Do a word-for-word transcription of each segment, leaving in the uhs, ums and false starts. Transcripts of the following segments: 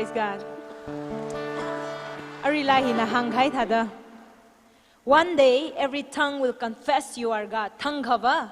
Praise God. Arui laa hina hāngkahai thāda, "One day every tongue will confess you are God." Thangkhava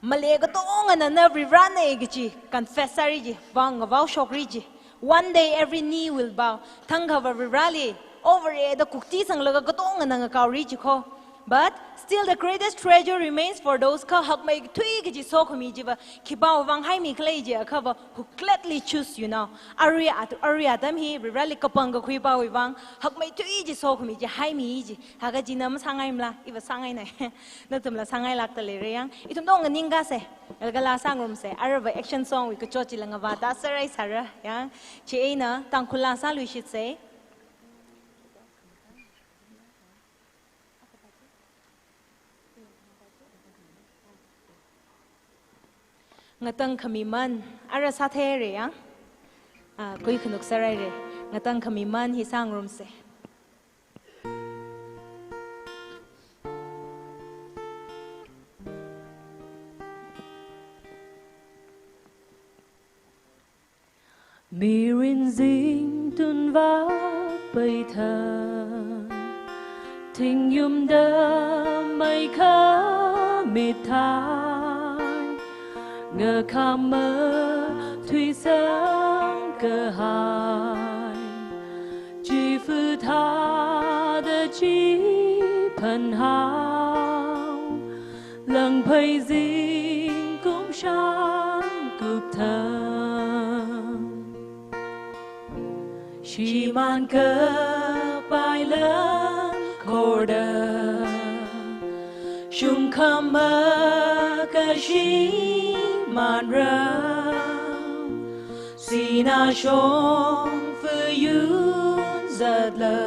malei katongana na Varivarana kaji confess sāri ji, vang ngavao shokri ji. "One day every knee will bow." Thangkhava Varivarali overeda kuktisanglaga katongana ngakaori ji kho. But still the greatest treasure remains for those, kha hakmeithui kaji sokhami chiva khipāwui vang haimi khala jiakhava, "Who gladly choose you now." Arui at-, arui atam hi Varivarali kapangkakhui pāwui vang hakmeithui chi sokhami chi haimi ji. Haka china masāngaimala, iva sāngainai. Nathumla sāngailākda leira yang. Ithum tongkha ningkase. Laga laa sāngarumse. Aruiva action song wui kachot chila ngavāta sārai sāra yang. Chieina Tangkhul laa sāluishitse. Ngatangkhami man, ara sātheira yang. Ah, kuikhanuk sāraira. Ngatangkhami man hi sāngarumse. Mirin zingtun vāpai thang, thingyumda maikhamit thang, ngakhama thuisang kahai, chifa thāda chiphanhao, langphei zingkum shāngkup thang, shimān kapai langkorda, shungkhama kashimānra, sinā shongfa yun zatla,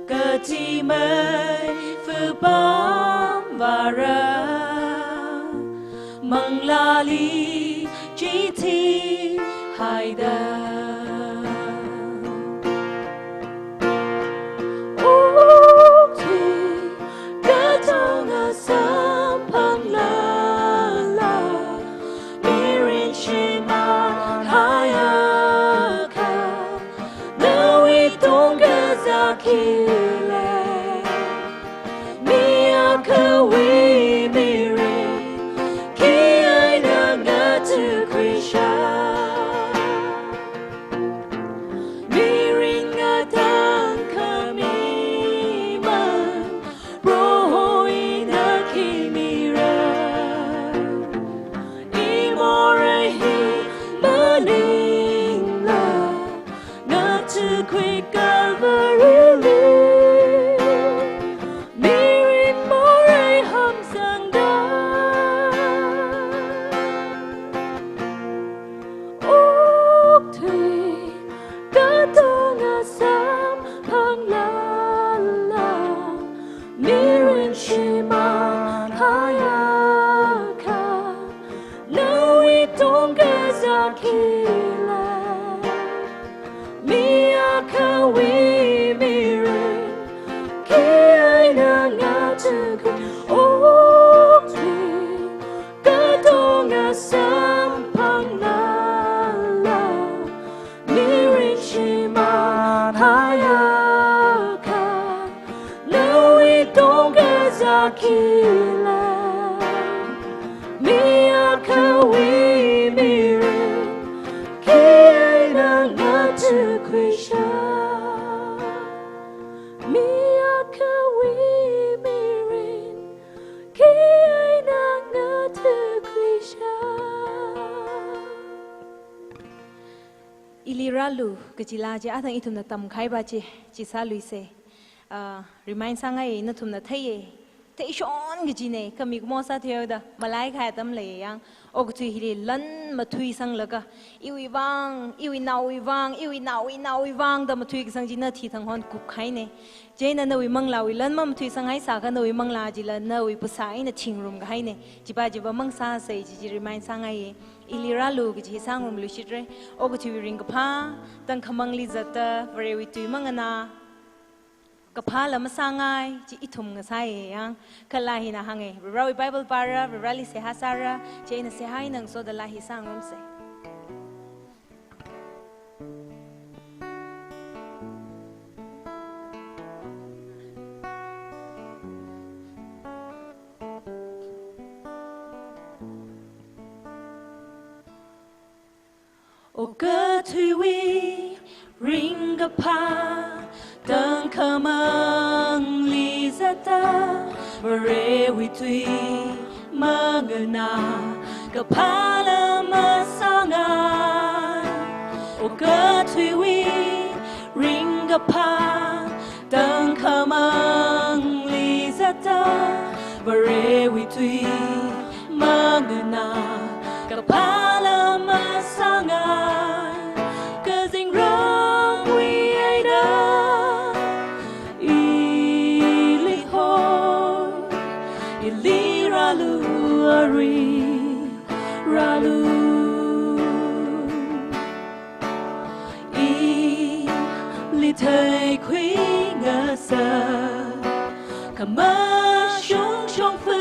kathimei fa pamvāra, manglāli chithihaida. Okathui katonga samphanglala, mirin shimānhai akha, nawui tongkazak hili, mi akhawui mirin, khi eina ngathakhuisha. Mirin ngatangkhami man, Proho ina khi mira, imorei hi maningla, ngathakhui Calvary li, mirin morei hamsangda. Okathui katonga samphanglala, mirin shimānhai akha, nawui tongkazak hili, mi akhawui mirin, khi eina ngathakhui. Okathui katonga samphanglala, mirin shimānhai akha, nawui tongkazak hili, mi akhawui mirin, khi eina ngathakhuisha. Mi akhawui mirin, khi eina ngathakhuisha. Ili rālu kaji laa chi athang ithumna tamkahaiva chi, chi sāluise. Ah, remind sāngai, nathumna theiye. Theishon kajina, kha mikumo sāthuihaoda malaikahai atam lei yang. Okathui hili lan mathuisanglaga, iwui vang, iwui naowui vang, iwui naowui naowui vang da mathuikasang chi na thithang hon kupkahaina. Chieina nawui manglāwui lan mamathuisanghai sākha nawui manglā chila nawui phasā eina thingrumkahaina. Chiva chiva mang sāsei chi chi remind sāngaiye. Ili rālu kaji sāngarumluishitra. Okathuiwui ringkaphā, tangkhamangli zatta, Varewui tui manganā, kaphāla masāngai, chi ithum ngasāye yang. Kha laa hina hānge, Varivarawui Bible pāra, Varivarali seihā sāra, chieina seihā eina ngasoda laa hi sāngarumse. Okathuiwui ringkaphā tangkhamangli zatta, Varewui tui manganā kaphāla masāngai. Okathuiwui ringkaphā tangkhamangli zatta, Varewui tui manganā kaphāla masāngai. Kazingramwui eina ili hoi, ili rālu, arui rālu. Ili theikhuingasak khamashung shongfa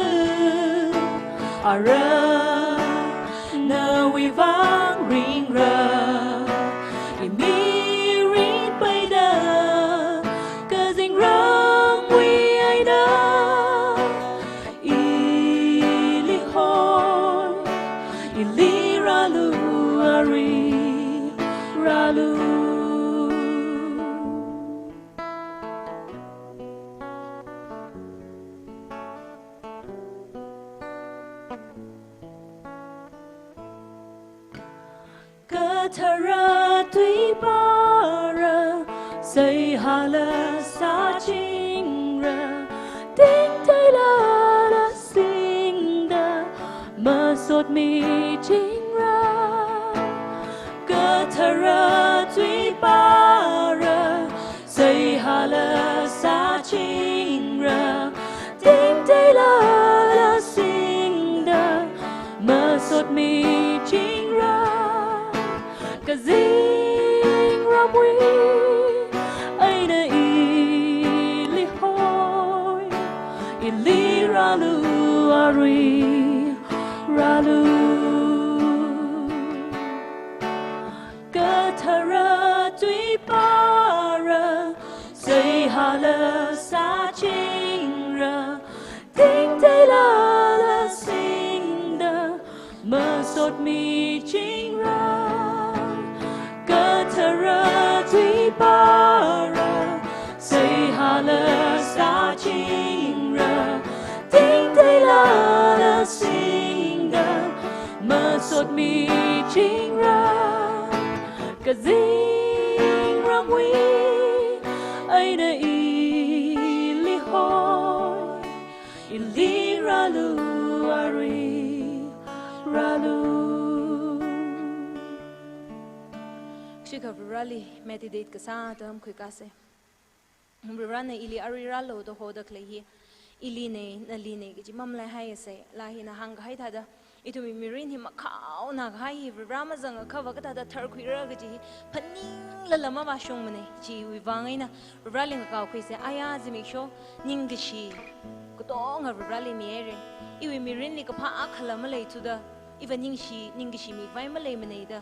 ara nawui vang ringra. Imirin peida kazingramwui eina ili hoi, ili rālu, arui rālu. Kathara tui pāra, seihāla sāchingra, tingteilala singda masotmichingra. Kathara tui pāra, seihāla sāchingra, tingteilala singda masotmichingra. Kazingramwui eina ili hoi, ili rālu, arui rālu. Kathara tui pāra, seihāla sāchingra, tingteilala singda masotmichingra. Kathara tui pāra, seihāla sāchingra, tingteilala singda masotmichingra. Kazingramwui eina ili hoi, ili rālu, arui rālu. Kashikha Vareli meditate kasā atam khuikāsa. Varena ili arui rālu da hoda khalei hi, ilinei, nalinei kaji mamalaihaiasa, kala hina hāngkahai thāda, ithumwui mirin hi makhaona kahai hi, Vare mazangakha va kathāda tharkhuira kaji hi, phaninglala mavāshungmanei, chiwui vang eina, Vareli ngakaokhuisa, aya zimiksho, ningkashi katonga Vareli mihaira, iwui mirinli kaphā akhala maleithuda, iva ningshi, ningkashi mikhavai maleimanei da,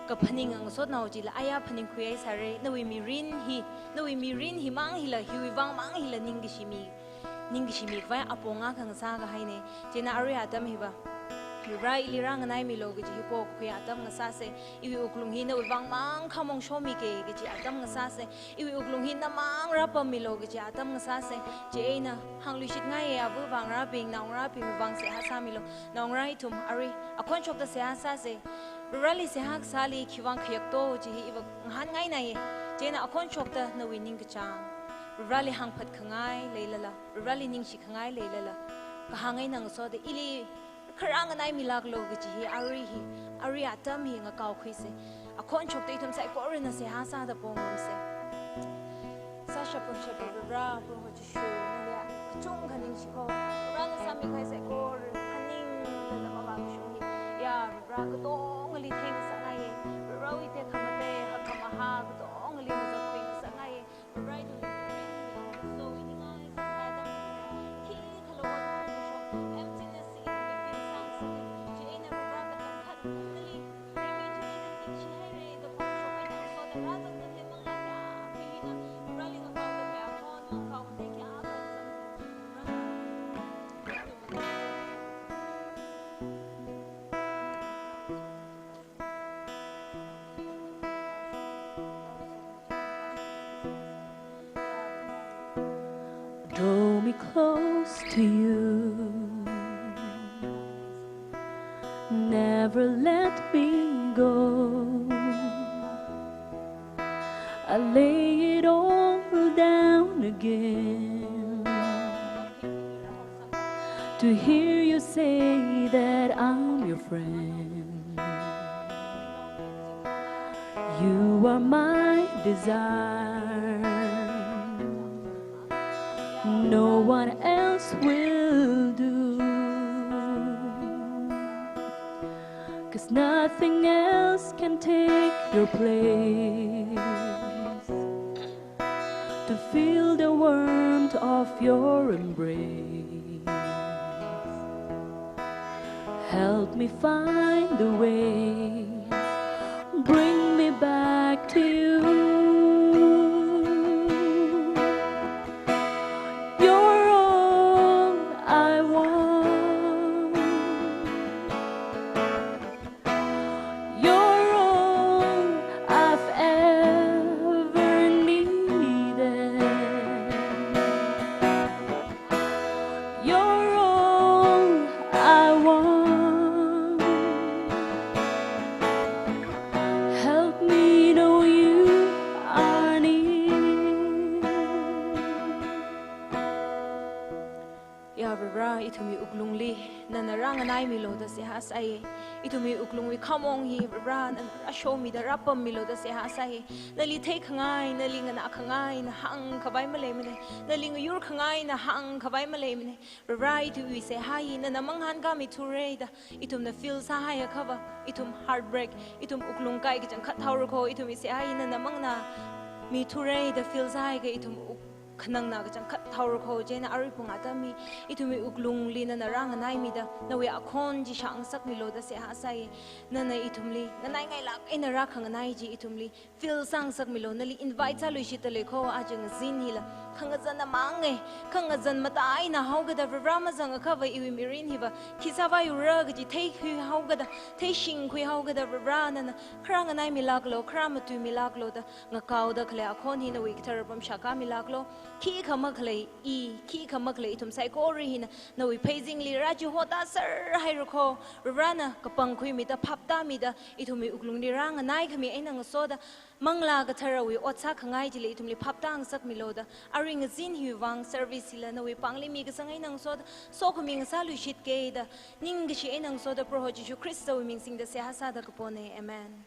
kaphaning ngasotnao chila aya phaningkhuihai sāra, nawui mirin hi, nawui mirin himang hila, hiwui vangmang hila ningkashi mi, ningkashi mikhavai apong akha ngasākahainei. Chieina arui atam hiva, Vare ili rānganaimilu kaji hi pokakhui atam ngasāsa, iwui wuklung hi nawui vangmang khamong shomika kaji atam ngasāsa, iwui wuklung hi namang rāpammilu kaji atam ngasāsa. Chieina hāngluishitngaiya ava ngarābing, naongarābing vang seihā sāmilu. Naongarā ithum arui akhon shokta seihā sāsa. Vareli seihā kasāli khiwui vang khayakto kaji hi iva ngahānngainaiya. Chieina akhon shokta nawui ningkachāng, Vareli hāngphatkhangai leilala, Vareli ningshikhangai leilala, kahāng eina ngasoda ili kharā nganaimilāklu kaji hi arui hi, arui atam hi ngakaokhuisa. Akhon shokta ithum saikorana seihā sāda pongrumsa. Sāshap pangshap Vare, Proho Jishu, nali kachungkha ningshiko. Varena sāmikahai saikora phaninglala mavāshung hi, ya Vare katongali theingasakngaiya. Varewui tekhamatei, hakkhamahā katongali mazangkhuingasakngaiya. close to you. Never let me go. I lay it all down again to hear you say that I'm your friend. You are my desire. No one else will do. 'Cause nothing else can take your place. To feel the warmth of your embrace. Help me find a way, bring me back to you. You're all I want. You're all I've ever needed. You're all I want. Help me know you are near. Ya Varivara, ithumwui wuklungli nana rānganaimilu da seihā sāi. Ithumwui wuklungwui khamong hi Varivara nana rāshomida rāpammilu da seihā sāi. Nali theikhangai, nali nganākhangai eina hāngkhavai maleimana. Nali ngayurkhangai eina hāngkhavai maleimana. Varivara, ithumwui seihā hi nana mangahānkāmithura da ithumna feel sāhaiakhava, ithum heartbreak, ithum wuklung kai kachangkhat thaora kho, ithumwui seihā hi nana manganāmithura da feel sāhaiakha ithum wuk- khanangna kachangkhat thaora kho, chieina arui phung atam hi ithumwui wuklungli nana rānganaimida, nawui akhon chi shāngasakmilu da seihā sāi. Nana ithumli nganaingailāk eina rākhanganai chi ithumli feel sāngasakmilu, nali invite sāluishitdalei kho. Aja ngazin hila khangazan amang e, khangazan mataina haokida Varivara mazangakhava iwui mirin hiva khi sāvaiura kaji theikhui haokida, theishingkhui haokida Varivara nana kharā nganaimilāklu, kharā matuimilāklu da ngakaoda khalei akhon hi nawui kathara pam shākāmilāklu. Khikha makhalei i, khikha makhalei ithum saikora hina nawui pheizingli rāchihotāserhaira kho. Varivara na kapangkhuimida, phaptāmida, ithumwui wuklungli rānganaikhami eina ngasoda, Manglā Katharawui ot sākhangai chili ithumli phaptāngasakmilu da, arui ngazin hiwui vang service hila nawui pāngli mikasang eina ngasoda, sokhami ngasāluishitke da, ningkashi eina ngasoda Proho Jishu Khristawui ming singda seihā sāda kapona. Amen.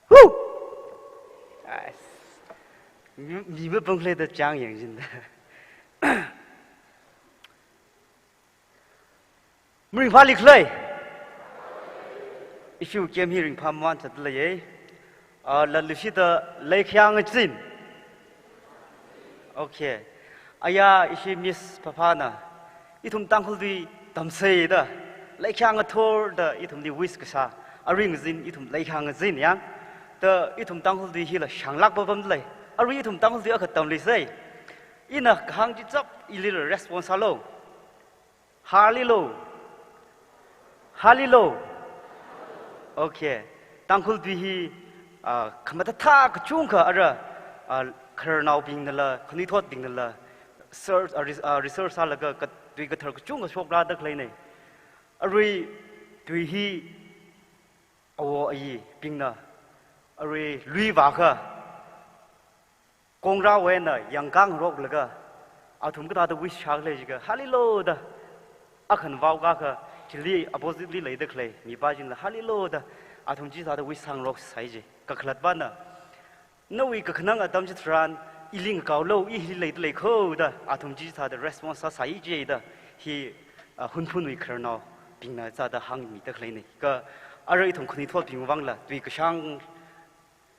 Woo! Yes. Mi, mi mapangkhalei da chang yang jin da. Maringphāli khalei. Ishi camp hi ringphāmamān zatdalei. Ah, latluishida leikhayang ngazin. Okay. Aya, ishi Miss Phaphana ithum Tangkhul tui tamsei da, leikhayang ngathor da ithumli wish kasā. Arui ngazin ithum leikhayang ngazin yang. Da ithum Tangkhul tui hila shānglāk papamdalei. Arui ithum Tangkhul tui akha tamluisei. Ina kahāng chi chap ili response sālu. Halilu. Halilu. Okay. Tangkhul tui hi, ah, khamathā kachungkha ara, ah, khararnaobingnala, khanuithotbingnala, search, ah, res-, ah, research sālaga ka-, tui kathar kachungkha shokrāda khaleina. Arui tui hi awo ayibingna, arui lui vākha, kongrāwui eina yangkāngaroklaga, athum kathāda wish sākhala jiakha, halilu da, akhan vaokakha, chili opposite li leida khalei mipā china halilu da, athum chithāda wish sāngaroksai ji. Kakhalatpana, nawui kakhanang atam chitharan, ili ngakaolu, i hili leidalei kho da, athum chithāda response sāsai ji da, hi, ah, Hunphunwui khararnaobingna chithāda hāngmida khaleina. Kha, ara ithum khanuithotbing vangla, tui kashāng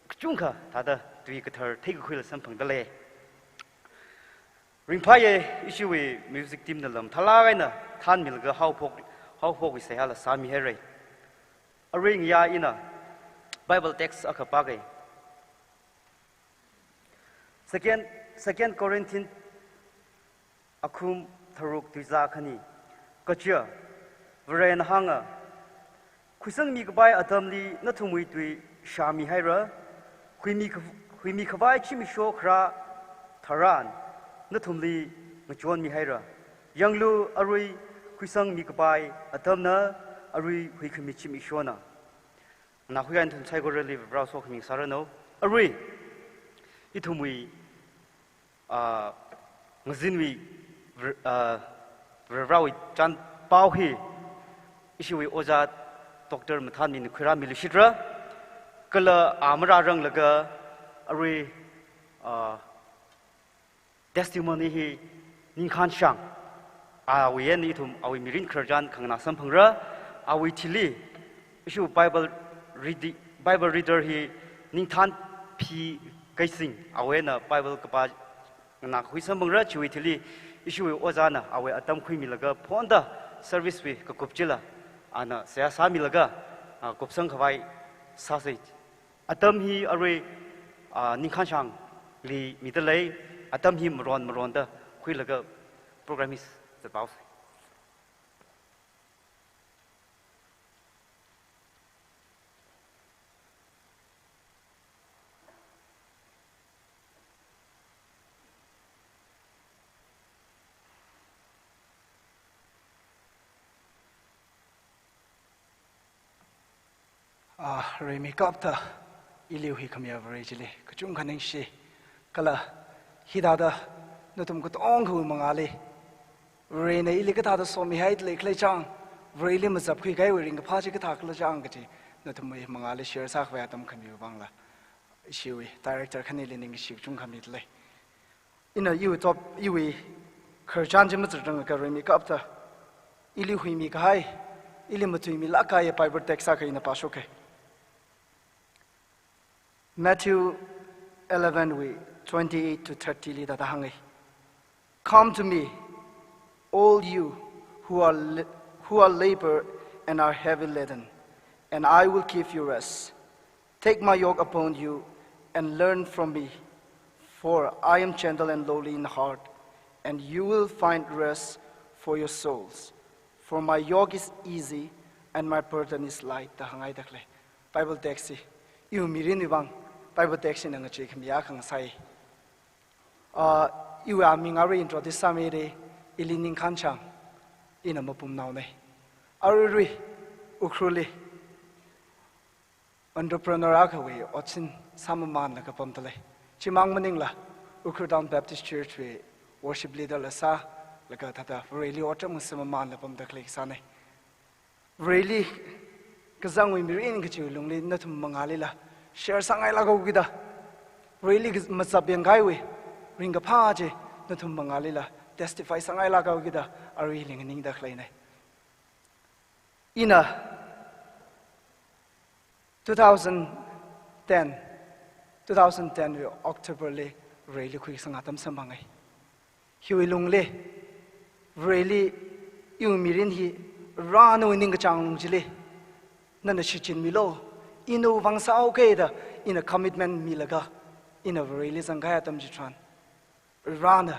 kachungkha thāda tui kathar theikakhuila samphangdalei. Ringphāya, ishiwui music team nala mathālāk eina thānmilaga haophok, haophokwui seihāla sāmihaira. Arui ngayā ina Bible text akha pāga. Second, Second Corinthians akhum tharuk tuizā khani. Kaja, Varena hānga, khuisangmi kapai atamli nathumwui tui shāmihaira, huimi kha-, huimi khavai zimiksho kharā tharan nathumli ngachonmihaira. Yanglu, arui khuisangmi kapai atamna, arui huikhami zimikshona. Nganākhui eina nathum saikorali Varivara sokhami sāranu. Arui, ithumwui, ah, ngazinwui Var-, ah, Varivarawui chānpao hi, ishiwui ojā Doctor Mathanmina khuirāmiluishitra. Kala a marāranglaga arui, ah, testimony hi ningkhan shang, awui eina ithum awui mirin khararchan khanganā samphangra. Awui thili, ishiwui Bible readi-, Bible reader hi Ningthanphi Keishing, awui eina Bible kapā nganākhui samphangra. Chiwui thili, ishiwui ojāna awui atam khuimilaga phonda service wui kakup chila ana seihā sāmilaga, ah, kupsang khavai sāsai. Atam hi arui, ah, ningkhan shangli midalei, atam hi maron maronda khuilaga program hi zatpaosa. Ah, rimeikapta ili huikhamiya Vare chili kachungkha ningshi. Kala hithāda nathum katongawui mangāli Varena ili kathāda somihaidalei khalei chang, Vareli mazapkhui kahaiwui ringkaphā chi kathā khala chang kaji nathumwui mangāli share sākhavai atam khamiwui vangla, ishiwui director khanili ningkashi kachungkha midalei. Ina iwui top, iwui khararchan chi mazatrangakha rimeikapta ili huimi kahai, ili matuimilāk kahai Bible text akha ina pāshokei. Matthew eleven wui twenty-eight to thirty li thāda hāngai. "Come to me, all you who are la-, who are labor and are heavy laden, and I will give you rest. Take my yoke upon you and learn from me, for I am gentle and lowly in heart, and you will find rest for your souls. For my yoke is easy and my burden is light," da hāngaida khalei Bible text hi iwui mirinwui vang Bible text hina ngacheikhami akha ngasai. Ah, iwui aming arui introduce sāmira, ili Ningkhanshang, ina Mapumnaonei. Aruirui Ukhrulli entrepreneur akhawui otsin sāmamanlaga pamdalei. Chimang maningla Ukhrul Town Baptist Church wui worship leader la sālaga thāda Vareli otram ngasāmamanla pamda khalei kasānei. Vareli kazangwui mirin kachiwui lungli nathum mangālila share sāngailāk haokida, Vareli kaz-, mazapyang kahaiwui ringkaphā chi nathum mangālila testify sāngailāk haokida aruili nganingda khaleinei. Ina two thousand ten, two thousand ten wui October li Vareli khuikasang atam samphangai. Hiwui lungli Vareli iwui mirin hi Varewui ningkachāng lung chili nana shichinmilu, ina vang sāhaokei da ina commitment milaga ina Vareli zangkahai atam chitharan, Varena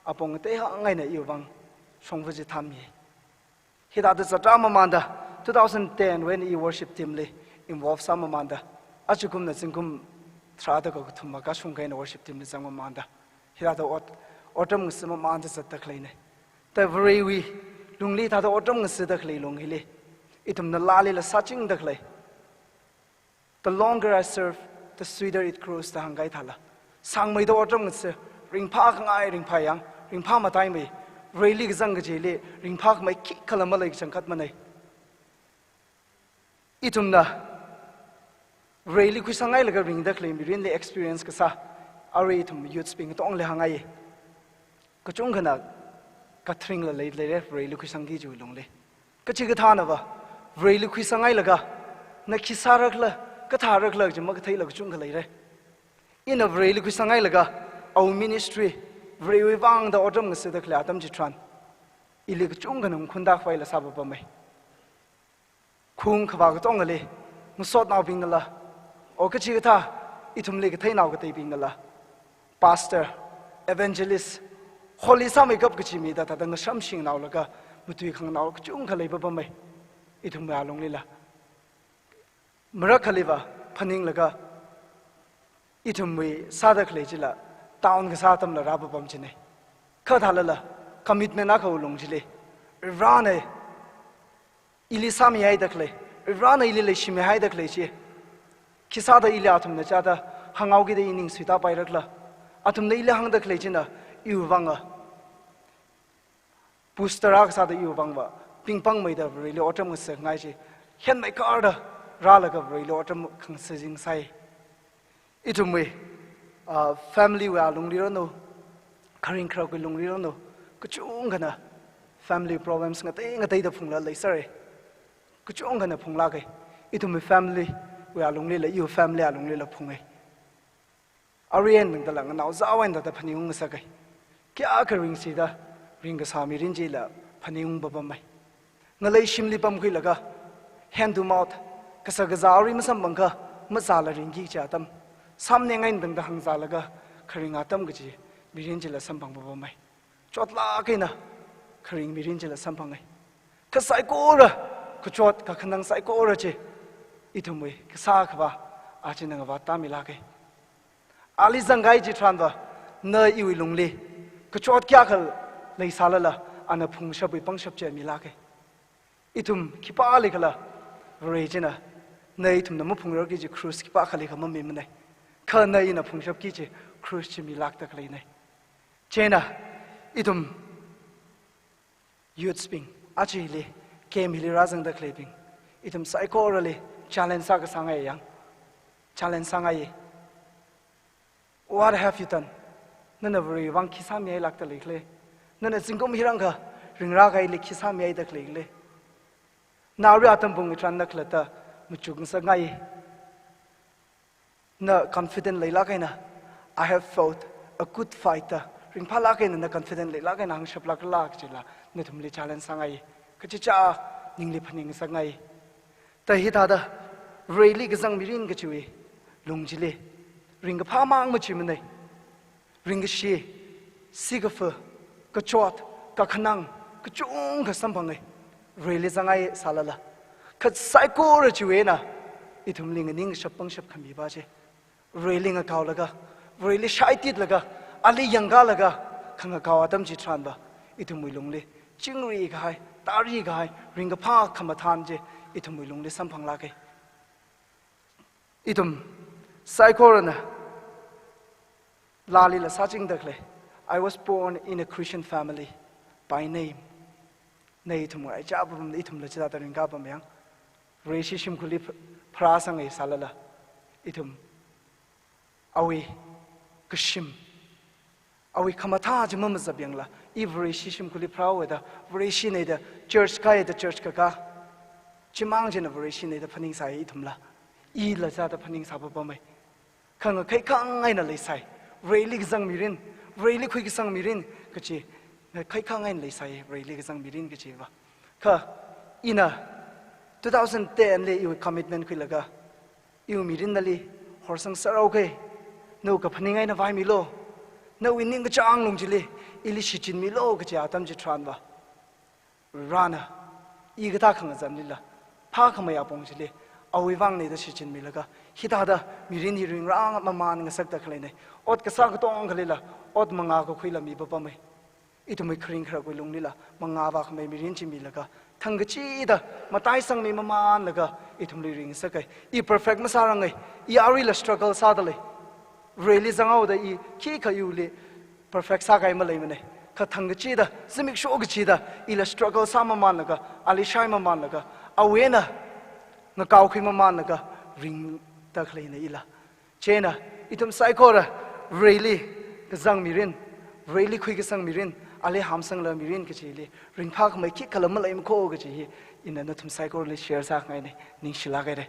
apong teihang eina iwui vang shongfa chi thanmi. Hithāda zatrā mamanda, two thousand ten wui eina i worship team li involve sāmamanda, ajakumna zingkum tharāda kakathuma kashung eina worship team li zangmamanda, hithāda ot-, otram ngasāmamanda zatda khaleinei. Da Varewui lungli thāda otram ngasāda khalei lung hili ithumna laalila sāchingda khalei. "The longer I serve, the sweeter it grows," da hāngkahai thāla, sāngmeida otram ngasā, ringphākhangai ringphāyang, ringphā mataimei, Vareli kazang kachili ringphākhamei khikhala malei kachangkhat manei. Ithumna Vareli khuisangngailaga ringda khalei mirinli experience kasā, arui ithum youths bing katongli hāngngai. Kachungkhana kathringla lei, leira Vareli khuisangki chiwui lungli. Kachikathānava Vareli khuisangngailaga na khi sārakhala, kathārakhala kaji makatheila kachungkha leira. Ina Vareli khuisangngailaga awui ministry, Varewui vangda otram ngasāda khalei atam chitharan, ili kachungkhana ngakhuntā khavaila sāpapamei. Khung khavā katongali, ngasotnaobingnala, o kachikathā ithumli katheinao kateibingnala, pastor, evangelist, holy sāmeikap kachi mida thāda ngashamshingnaolaga, matui khanganao kachungkha leipapamei. Ithumwui alunglila. Marakhaliva phaninglaga, ithumwui sāda khalei chila, town kasā atamla rāpapam chinei. Kha thālala, commitment akhawui lung chili, Varena ili sāmihaida khalei, Varena ili leishimihaida khalei chi, khisāda ili athumna chāda hānghaokida i ning suitāpairakhala, athumna ili hāngda khalei china iwui vanga booster akha sāda iwui vangva pingpangmeida Vareli otram ngasakkhangai chi, henmeikarda rālaga Vareli otram khangasak jingsai. Ithumwui, ah, family wui alungli ranu, kharing kharakwui lungli ranu, kachungkhana family problems ngatei ngateida phungla leisāra. Kachungkhana phunglāka. Ithumwui family wui alunglila, iwui family alunglila phunga. Arui eina tangdala nganao zāwui eina thāda phaningung ngasaka. Kayākha ringshida ringkasā mirin chila phaningungpapamei. Ngalei shimli pamkhuilaga, hand to mouth, kasā kazā arui masamphangakha, mazāla ringki kachi atam, sāmningai eina tangda hāngzālaga kharing atam kachi mirin chila samphangpapamei. Chotlāk eina kharing mirin chila samphangai. Kha saikora, kachot kakhanang saikora chi, ithumwui kasā akhava, achina ngavāttāmilāka. Ali zangkahai chitharanva, na iwui lungli kachot kayākha leisālala, ana phungshapwui pangshap chi milāka. Ithum khipālikhala, Vare china na ithumna maphungrarki kachi cross khipākhalikha mamimanei. Kha na ina phungshapki kachi cross chi milākda khaleinei. Chieina, ithum youths bing, aja hili, camp hili rāzangda khaleibing, ithum saikorali challenge sākasāngai yang. Challenge sāngai. What have you done? Nana Varewui vang khi sāmihailākda leikhala? Nana zingkum hirāngkha ringrākahaili khi sāmihaida khaleikhala? Na arui atam pung tharan na khalatta machukngasakngai. Na confident leilāk eina, "I have fought a good fight" da, ringphālāk eina, na confident leilāk eina hāngshaplākla kachila, nathumli challenge sāngai. Kachichā ningli phaningngasakngai. Da hithāda, Vareli kazang mirin kachiwui lung chili, ringkaphā mang machimanei. Ringkashi, sikafa, kachot, kakhanang, kachungkha samphangai. Vareli zangngai sālala, kha saikora chiwui eina, ithumli nganing kashap pangshap khami pa chi. Vareli ngakaolaga, Vareli shaititlaga, ali yangkalaga khangakao atam chitharanva, ithumwui lungli chingri kahai, tari kahai, ringkaphā khamathān chi ithumwui lungli samphanglāka. Ithum saikorana laalila sāchingda khalei. I was born in a Christian family by name. Na ithum ngaichā pam, ithumla chithāda ringkapam yang. Vareshi shimkhurli ph-, pharāsangai sālala, ithum awui kashim, awui khamathā chi mamazapyangla, i Vareshi shimkhurli pharāhaoda, Vareshinei da church kāhaida church kakā, chimang china Vareshinei da phaningsai ithumla. Ila chithāda phaningsā papamei. Kha ngakhaikhangai eina leisai. Vareli kazang mirin, Vareli khuikasang mirin kachi, ngakhaikhangai eina leisai, Vareli kazang mirin kachiva. Kha ina two thousand ten li iwui commitment khuilaga, iwui mirin nali horsangserhaoke, nawui kaphaning eina vaimilu, nawui ningkachāng lung chili ili shichinmilu kachi atam chitharanva, Varena i kathā khangazanlila, phākhamei apong chili, awui vangnei da shichinmilaga, hithāda mirin hi ringrāmamān ngasakda khaleinei. Ot kasā katongkhalila, ot mangā kakhuila mi papamei. Ithumwui kharing kharakwui lunglila, mangā vākhamei mirin chi milaga, thangkachida mataisangmi mamānlaga, ithumli ringsakai. I perfect masārangai, i aruila struggle sāda lei. Vareli zanghaoda i khikha iwuili perfect sākahai maleimanei. Kha thangkachida, zimiksho kachida, ila struggle sāmamānlaga, ali shaimamānlaga, awui eina ngakaokhui mamānlaga, ringda khaleinei ila. Chieina, ithum saikora, Vareli kazang mirin, Vareli khuikasang mirin, ali hamsangla mirin kachili, ringphākhamei khikhala maleimakho kachi hi, ina nathum saikorali share sāngainei, ningshilāk haire.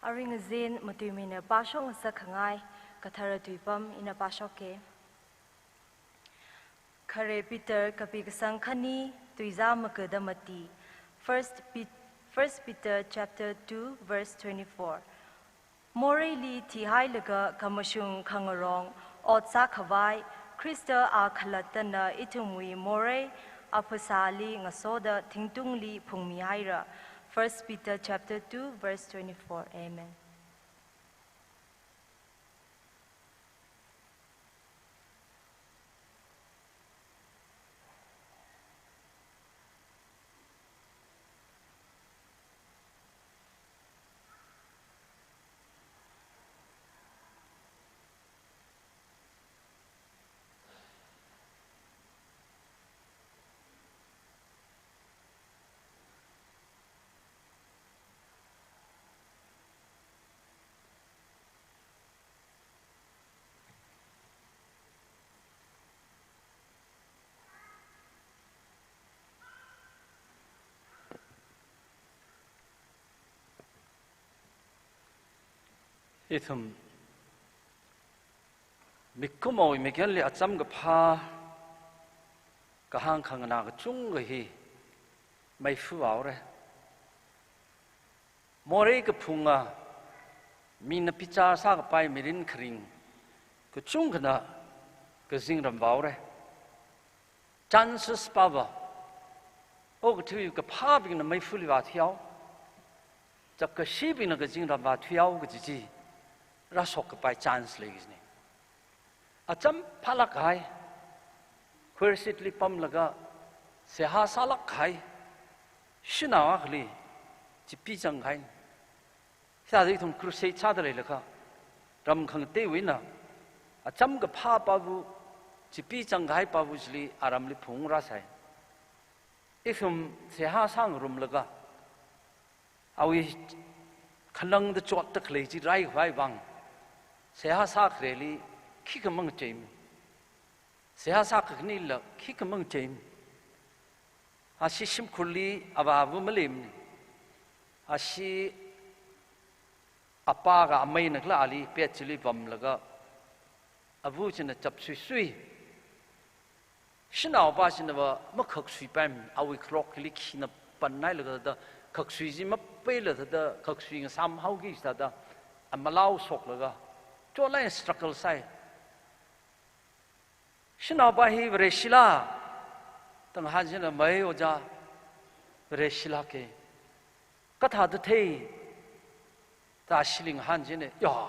Aring azin matuimina pāshok ngasakkhangai kathara tuipam ina pāshokke. Khare Peter kapi kasang khani tuizā magada mati. First Pet-, First Peter chapter two verse twenty-four. Moreili thihailaga khamashung khangarong ot sākhavai, Khrista a khalattana ithumwui morei aphasāli ngasoda thingtungli phungmihaira. First Peter chapter two verse twenty-four. Amen. Ithum mikumowui mikelli acham kaphā kahāng khanganā kachungkha hi meifuhaora. Morei kaphunga, mina bichar sākapai mirin kharing kachungkhana kazingramhaora. Chances pava, okathui kaphābingna meifuli vāthuihao, chapkashibingna kazingram vāthuihao kaji chi rāshok kapai chance lei kajina. Acham phālāk kahai, choir seat li pamlaga seihā sālāk kahai shanao akhali chipi zangkahai. Sāda ithum crusade sāda leilakha, ram khangateiwui eina acham kaphā pāva, chipi zangkahai pāva chili aramli phungrāsai. Ithum seihā sāngarumlaga, awui khanangda chotda khalei chi raikhavai vang, seihā sākhareli khikha mangacheimi. Seihā sākhanila khikha mangacheimi. Ashi shimkhurli avāva maleimana. Ashi apākha ameina kala ali pet chili vamlaga, ava china chapsuisui. Shanaopā chinava makhaksuipaimana, awui kharok hili khina panhailaga thāda, khaksui chi mapeila thāda, khaksui ngasāmhaoki thāda, amalao shoklaga, chotlāk eina struggle sāi. Shanaopā hi Vareshila, da ngahān chieina, mei ojā, Vareshilāka. Kathāda thei, da ashili ngahān chieina, ya,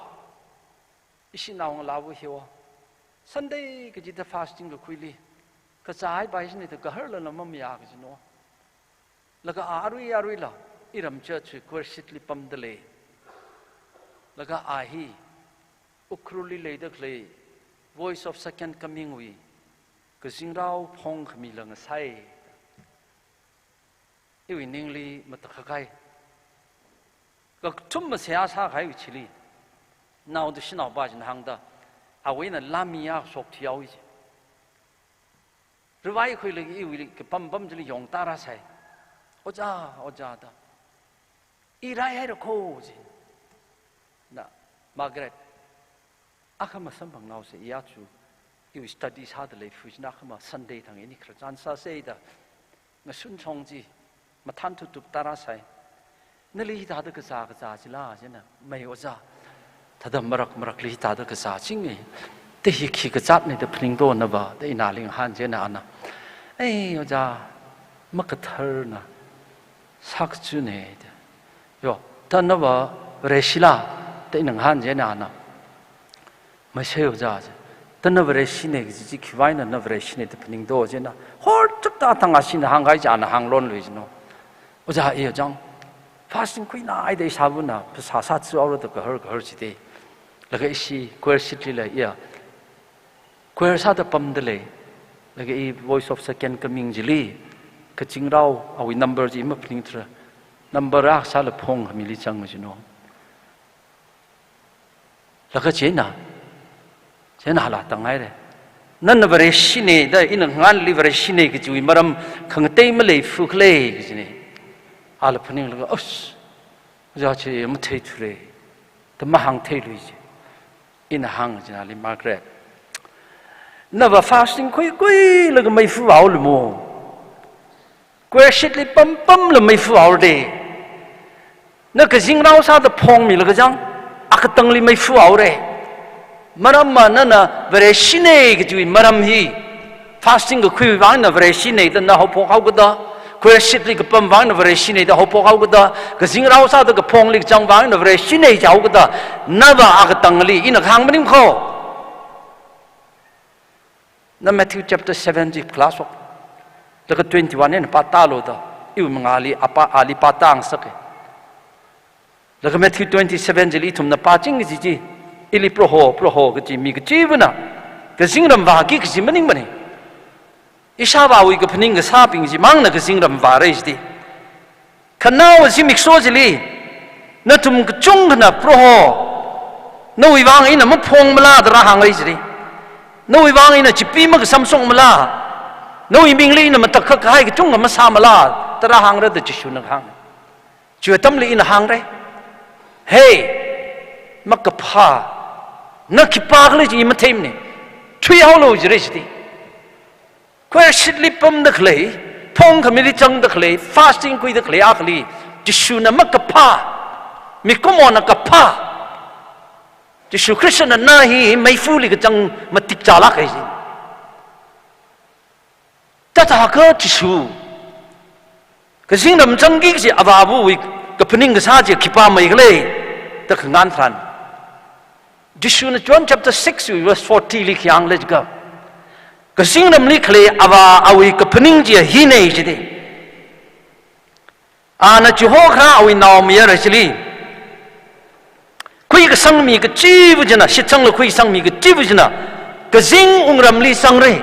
ishi naongalāva hiva Sunday kachida fasting kakhuili kazāhaipai chieina da gaharlala mamayā kajina. Laga a arui aruila iram church wui choir seat li pamda lei. Laga a hi Ukhrulli leida khalei Voice of Second Coming wui kazingrao phongkhamila ngasai. Iwui ningli matakhak kahai. Kakathuma seihā sākahaiwui chili, naoda shanaopā china hāngda, awui eina lāmiya shokthuihaowa ji. Rivai khuilaga iwui kapam pam chili yongtarāsai. Ojā, ojā da. I raihaira kho ji. Na, Margaret, akha masamphanghaosa, i aja iwui study sāda leifa china akhama Sunday thang ini khararchan sāsa da, ngasunshong chi mathān thutup tarāsai. Nali hithāda kazā kazā chila chieina, mei ojā, thāda marak marakli hithāda kazāchinga. Te hi khi kazātna da phaningdo nava, da ina ali ngahān chieina ana, ei ojā, makatharna sākachuna da. Yo, da nava Vareshila, da ina ngahān chieina ana, maisei ojā ji. Da na Vareshina kaji chi khiwuivang eina na Vareshina da phaningdo chieina, horchukta thang ashina hāngkahai chi ana hānglonlui jino. Ojā, i ojā, fasting khuinaida ishāvana phasā sāchihaora da gahar gahar chida. Laga ishi choir seat lila iya choir sāda pamda lei. Laga i Voice of Second Coming chili kazingrao awui number chi maphaningthura. Number akha sāla phongkhamili zang jino. Laga chieina, chieina hala tānghaira. Nana Vareshina da ina nganli Vareshina kajiwui maram khangatei maleifa khala kajina. Ala phaninglaga, "Ush, ojā chi matheithura." Da mahāngtheilui ji. Ina hāng ji nali, Margaret, nava fasting khuikhuilaga meifa haolu mo? Choir sheet li pampamla meifa haora de. Na kazingrao sāda phongmilaga chang, akatangli meifa haora. Maramva nana Vareshi nei kajiwui maram hi, fasting kakhui vang eina Vareshi nei da na haophok haokada, choir sheet li kapam vang eina Vareshi nei da haophok haokada, kazingrao sāda kaphongli kachang vang eina Vareshi nei jihaokada, nava akatangli ina kahāng maning kho. Na Matthew chapter seven chi class of, laga twenty-one eina pātālu da, iwui mangāli apa ali pātāngasaka. Laga Matthew twenty-seven chili ithumna pāching kaji chi, ili Proho, Proho kaji mi kachivana kazingram vāki kaji maningmana. Ishāvāwui kaphaning kasābing chimangna kazingram vāra jida. Kha nao zimiksho chili, nathum kachungkhana Proho, nawui vang ina maphongmala da rāhāngra jida. Nawui vang ina chipi makasamshokmala, nawui mingli ina matakhak kahai kachungkha masāmala da rāhāngra da Jishuna kahāng. Chiwui atamli ina hāngra. Hey, makaphā, na khipākhala chi matheimana. Thuihaolu jira jida. Choir sheet li pamda khalei, phongkhamili changda khalei, fasting khuida khalei akhali, Jishuna makaphā, mikumona kaphā, Jishu Khristana na hi meifali kachang matik chālāka ji. Thāthākha Jishu kazingram zangki kaji avāva̱wui kaphaning kasā chi khipāmeikhala da khangahān tharan, Jishuna John chapter six wui verse forty li khi hānglei jiakha, kazingramli khalei Avā awui kaphaning chi hina jida. Ana chihokhara awui naomayara chili, khuikasang mi kachiva̱ china, shitsangla khuikasang mi kachiva̱ china kazing wungramli zangra.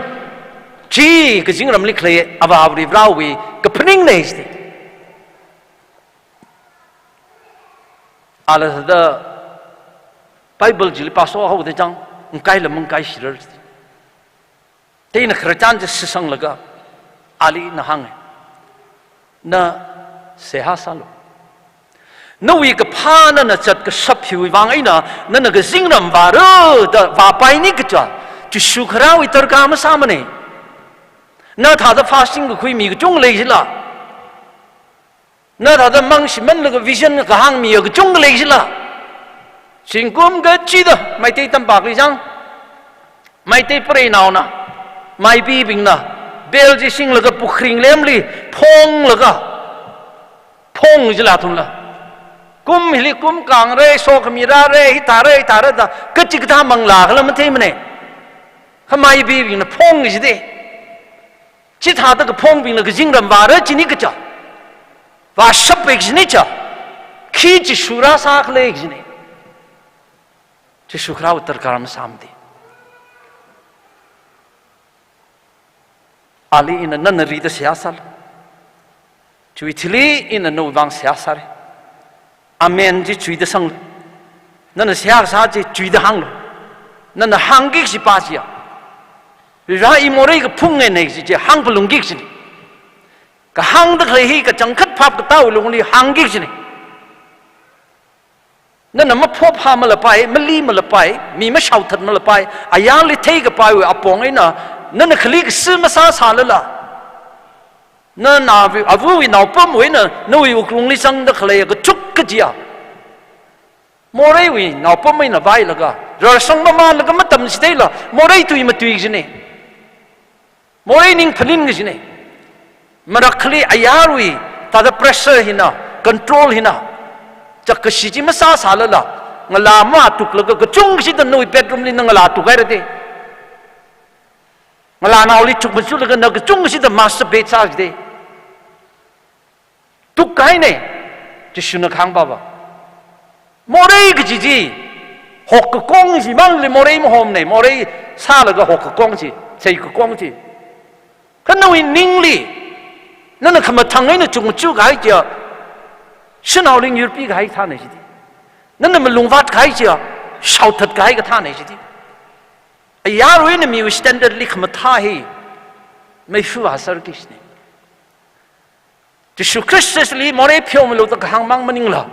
Chi kazingramli khalei Avā Varivarāwui kaphaningna jida. Ala thāda Bible chili pāshohaoda chang, ngakaila mangakaishirar. Thāda ina khararchan chi shitsanglaga, ali ina hānga. Na seihā sālu. Nawui kaphā nana zatkashap hiwui vang eina, nana kazingram vāra da vāpaini kaja, Jishu kharāwui darkar masāmana. Na thāda fasting kakhui mi kachunga lei jila. Na thāda mangshimānlaga vision kahāng mi kachunga lei jila. Zingkum kachida Meitei tampakli chang, Meitei preinaona, maibibingna, bell chi singlaga pukhring lemli phonglaga, phong jila athumla. Kum hili kum khangra, sokhami rāra, hithāra, hithāra da, kachikathā manglā khala matheimana. Kha maibibingna phong jida. Chithāda kaphongbingna kazingram vāra chini kaja, vāshappai kajina ja, khi Jishu rāsākhala kajina. Jishu kharāwui darkar masāmana. Ali ina nana rida seihā sālu. Chiwui thili ina nawui vang seihā sāra. Amen chi chuida sanglu. Nana seihā kasā chi chuida hānglu. Nana hāngki kaji pa chiya, Varivara, i morei kaphungngaina kaji chi hāngphalungki kajina. Kahāngda khalei hi kachangkhat phap katāwui lungli hāngki kajina. Nana maphopha malapai, mali malapai, mi mashaothat malapai, ayarli theikapaiwui apong eina, nana khali kashi masāsālala, nana avu-, avawui naopamwui eina nawui wuklungli zangda khalei kachuk kajiya, moreiwui naopam eina vālaga, rarsang mamānlaga matamchitheila, morei tui matui kajina. Morei ning phanin kajina. Marakhali ayarwui thāda pressure hina, control hina, chakkashi chi masāsālala, ngalā matuklaga kachungkashida nawui bedroom li na ngalā tukhaira da. Ngalānaoli chukmajalaga na kachungkashida masturbate sāki da. Tukkahaina, Jishuna kahāng pava. Morei kaji chi, hokkakong chimangli morei mahomana, morei sālaga hokkakong chi, seikakong chi. Kha nawui ningli, nana khamathang eina chukmajukahai chiya, shanaoli ngayurpikahai kathāna jida. Nana malungvātkahai chiya, shaothatkahai kathāna jida. Ayarwui eina miwui standard li khamathā hi, meifa vāserki kajina. Jishu Khristali morei pheomilu da kahāngmang maningla,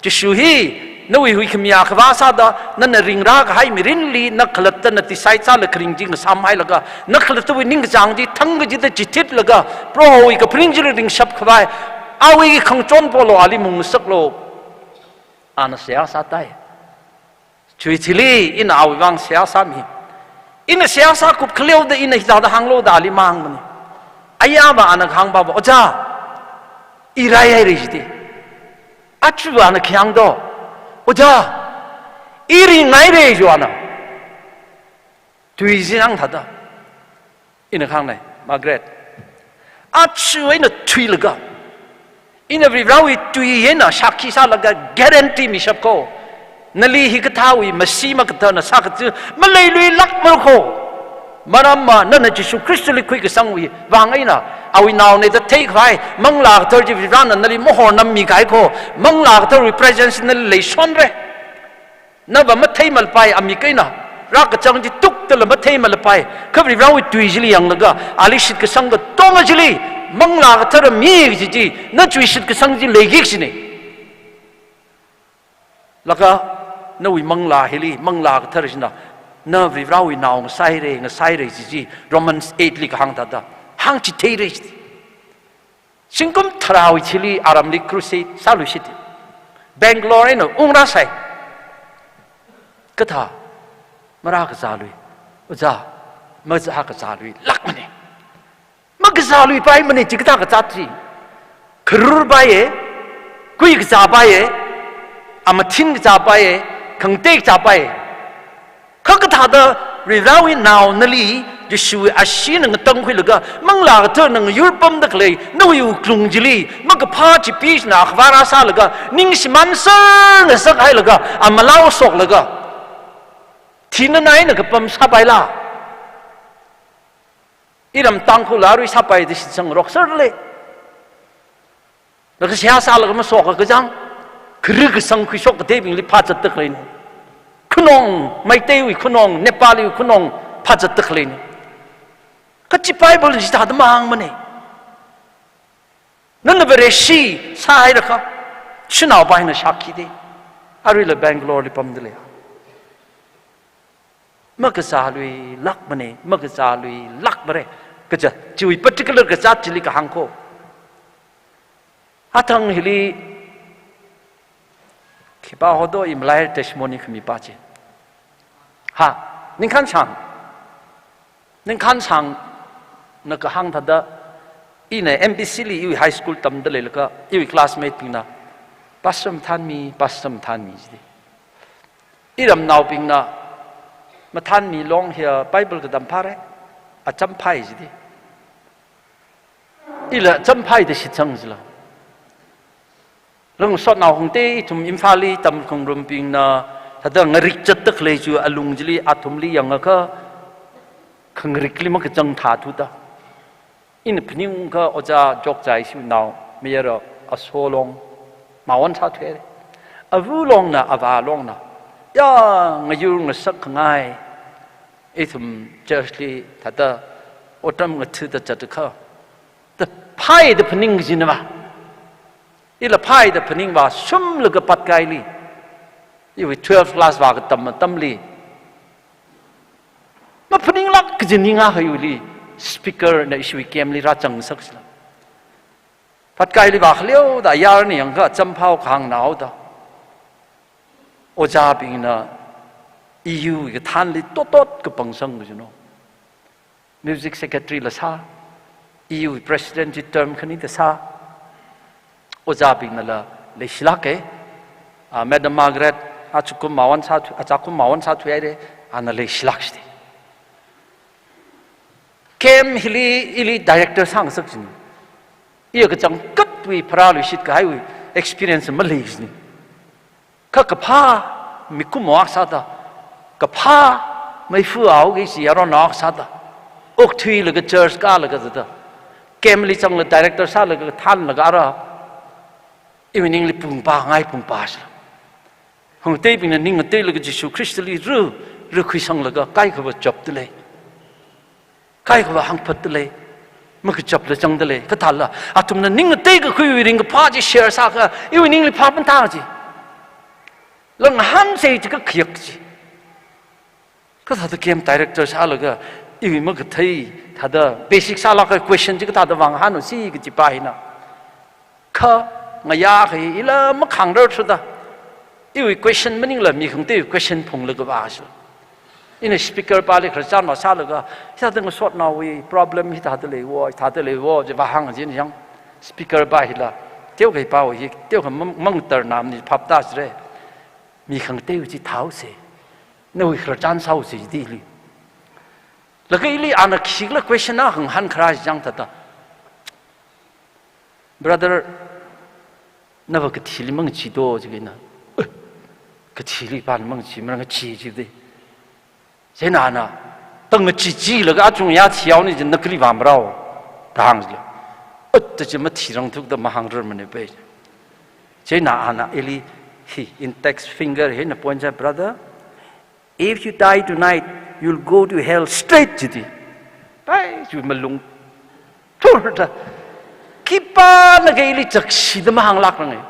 Jishu hi Nawui huikhamiya khavā sāda, nana ringrā kahai mirinli, na khalatta na decide sālaga kharing chi ngasāmhailaga, na khalattawui ningkachāng chi thang kachida chithitlaga, Prohowui kaphaning chili ringshap khavai, awui khangachon polo, ali mung ngasaklo. Ana seihā sātai. Chiwui thili ina awui vang seihā sāmi. Ina seihā sākup khaleoda ina hithāda hānglo da ali mahāngmana. Ayāva ana kahāngpava, "Ojā, i raihaira," jida. Aja ana khi hāng do, "Ojā, i ringaira," jo ana. Tui zin hāng thāda. Ina kahāngnei, Margaret. Aja eina thuilaga, ina Varivarāwui tui eina shākhi sālaga guarantee mishap ko. Nali hikathāwui masi makathāna sākachi maleiluilākmara ko. Maramva nana Jishu Khristali khuikasangwui vang eina, awui naona da theikhavai, Manglā Kathara chi Varivarāna nali mahornammi kahai ko. Manglā Katharawui presence nali leishonra. Nava matheimalapai, amik eina rākachang chi tukdala matheimalapai. Kha Varivarāwui tui chili yanglaga, ali shitkasang katonga chili, Manglā Kathara mi kaji chi, na chiwui shitkasang chi leiki kajina. Laga nawui manglā hili, Manglā Kathara china, na Varivarāwui nao ngasāhaira, ngasāhaira kaji chi, Romans eight li kahāng thāda, hāngchitheira kaji. Zingkum tharāwui thili aramli crusade sāluishit. Bangalore eina ungrāsai. Kathā, marākazālui, ojā, marākazāluilākmana. Makazāluipaimana, chikathā kazāt chi. Kharurpaiya, kuikazāpaiya, amathin kazāpaiya, khangatei kazāpaiya. Kha kathāda Varivarāwui nao nali, Jishuwui asheena ngatangkhuilaga, Manglā Katharana ngayurpamda khalei, nawui wuklung chili, makaphā chipee china akhavā rāsālaga, ningshimān serngasakhailaga, amalao shoklaga, thina eina kapam sāpaila. Iram Tangkhul arui sāpai da shitsang rokser lei. Laga seihā sālaga mashoka kachang, khari kasang khuishok kateibingli phāzatda khaleina. Khunong, Meiteiwui khunong, Nepaliwui khunong phāzatda khaleina. Kachi Bible chithāda mahāngmana. Nana Vareshi sāhairakha, shanaopa eina shākhi da. Aruila Bangalore li pamda lei. Makazāluilākmana, makazāluilākmara. Kaja, chiwui particular kazāt chili kahāng ko. Athang hili, khipā hodo imlai testimony khamipa chi. Ha, Ningkhanshang. Ningkhanshangna kahāng thāda, ina M B C li iwui high school tamda leilaga, iwui classmate bingna, "Pastor mathānmi, Pastor mathānmi," jida. Iramnaobingna, "Mathānmi long hiya Bible katam phāra, acham phāi," jida. Ila acham phāi da shitsang jila. Lungsotnao hungte ithum Imphalli tamkhangarumbingna, thāda ngarik zatda khalei chu alung chili athumli yangakha, khangarikli makachang thāthuda. Ina phaningakha ojā Jokchai shiwui nao, mayara Aso long, mawon sāthuihaira. Ava longna, avā longna, ya, ngayur ngasak khangai, ithum church li thāda otram ngathada zatakha, da phāi da phaning kajina va. Ila phāi da phaningva shumlaga Patkaili. Iwui twelve class vākatam atamli, maphaninglāk kaji ning akha iwuili, speaker na ishiwui camp li rāzangsak sila. Patkaili vākhaleoda ayarna yangakha acham phāo kahāngna haoda, ojābingna E U kathānli totot kapangsang kajina. Music secretary la sā, E U president chi term khanida sā, ojābingnala leishilāka. Ah, Madam Margaret, achakum mawon sāthu-, achakum mawon sāthuihaira, ana leishilāk shida. Camp hili ili director sāngasak jina. Iya kachangkhatwui pharāluishit kahaiwui experience malei jina. Kha kaphā mikumo akha sāda, kaphā meifu aoki kaji yaronnao akha sāda, okthuilaga church kālaga zada, camp li zanglaga director sālaga thānlaga ara, iwui ningli pungpā ngai pungpā sila. Hungteibingna ning ngateilaga Jishu Khristali ru, rukhuisanglaga kaikhava chapda lei. Kaikhava hāngphatda lei, makachapla zangda lei, kathāla, athumna ning ngateikakhui ringkaphā chi share sākha, iwui ningli phāpam thā chi. Langhansei chi kakhayak chi. Kathāda camp director sālaga, iwui makathei, thāda basic sālāka question chi kathāda vāngahānsi kajipa hina. Kha ngayā kahai ila makhāngrarthuda. Iwui question maningla mi khangateiwui question phunglaga vāsi. Ina speaker pali khararchan vāsālaga, hithāda ngasotnaowui problem hithāda leiwo, hithāda leiwo, chi vāhāng jin yang. Speaker pa hila, teokha pa hi, teokha mang-, mangtarnamni phapta sire. Mi khangateiwui chi thāhaosei. Nawui khararchan sāhaosei dili. Laga ili ana khikhala question akha ngahānkharā jang thāda. "Brother, nava kathili mangachee do?" jikina. "Eh, kathili pa mangachee, marang chi," jide. Chieina ana, "Tang ngacheecheelaga achungya thihaoni jin na kali vāmarao?" da hāng jila. "Ot, ta chi mathirangthukda mahāngrarmane pe." Chieina ana ili hi index finger hina point sā, "Brother, if you die tonight, you'll go to hell straight," jidi. Ai, chi malung thurda. Khipānakha ili chakshida mahānglākrange.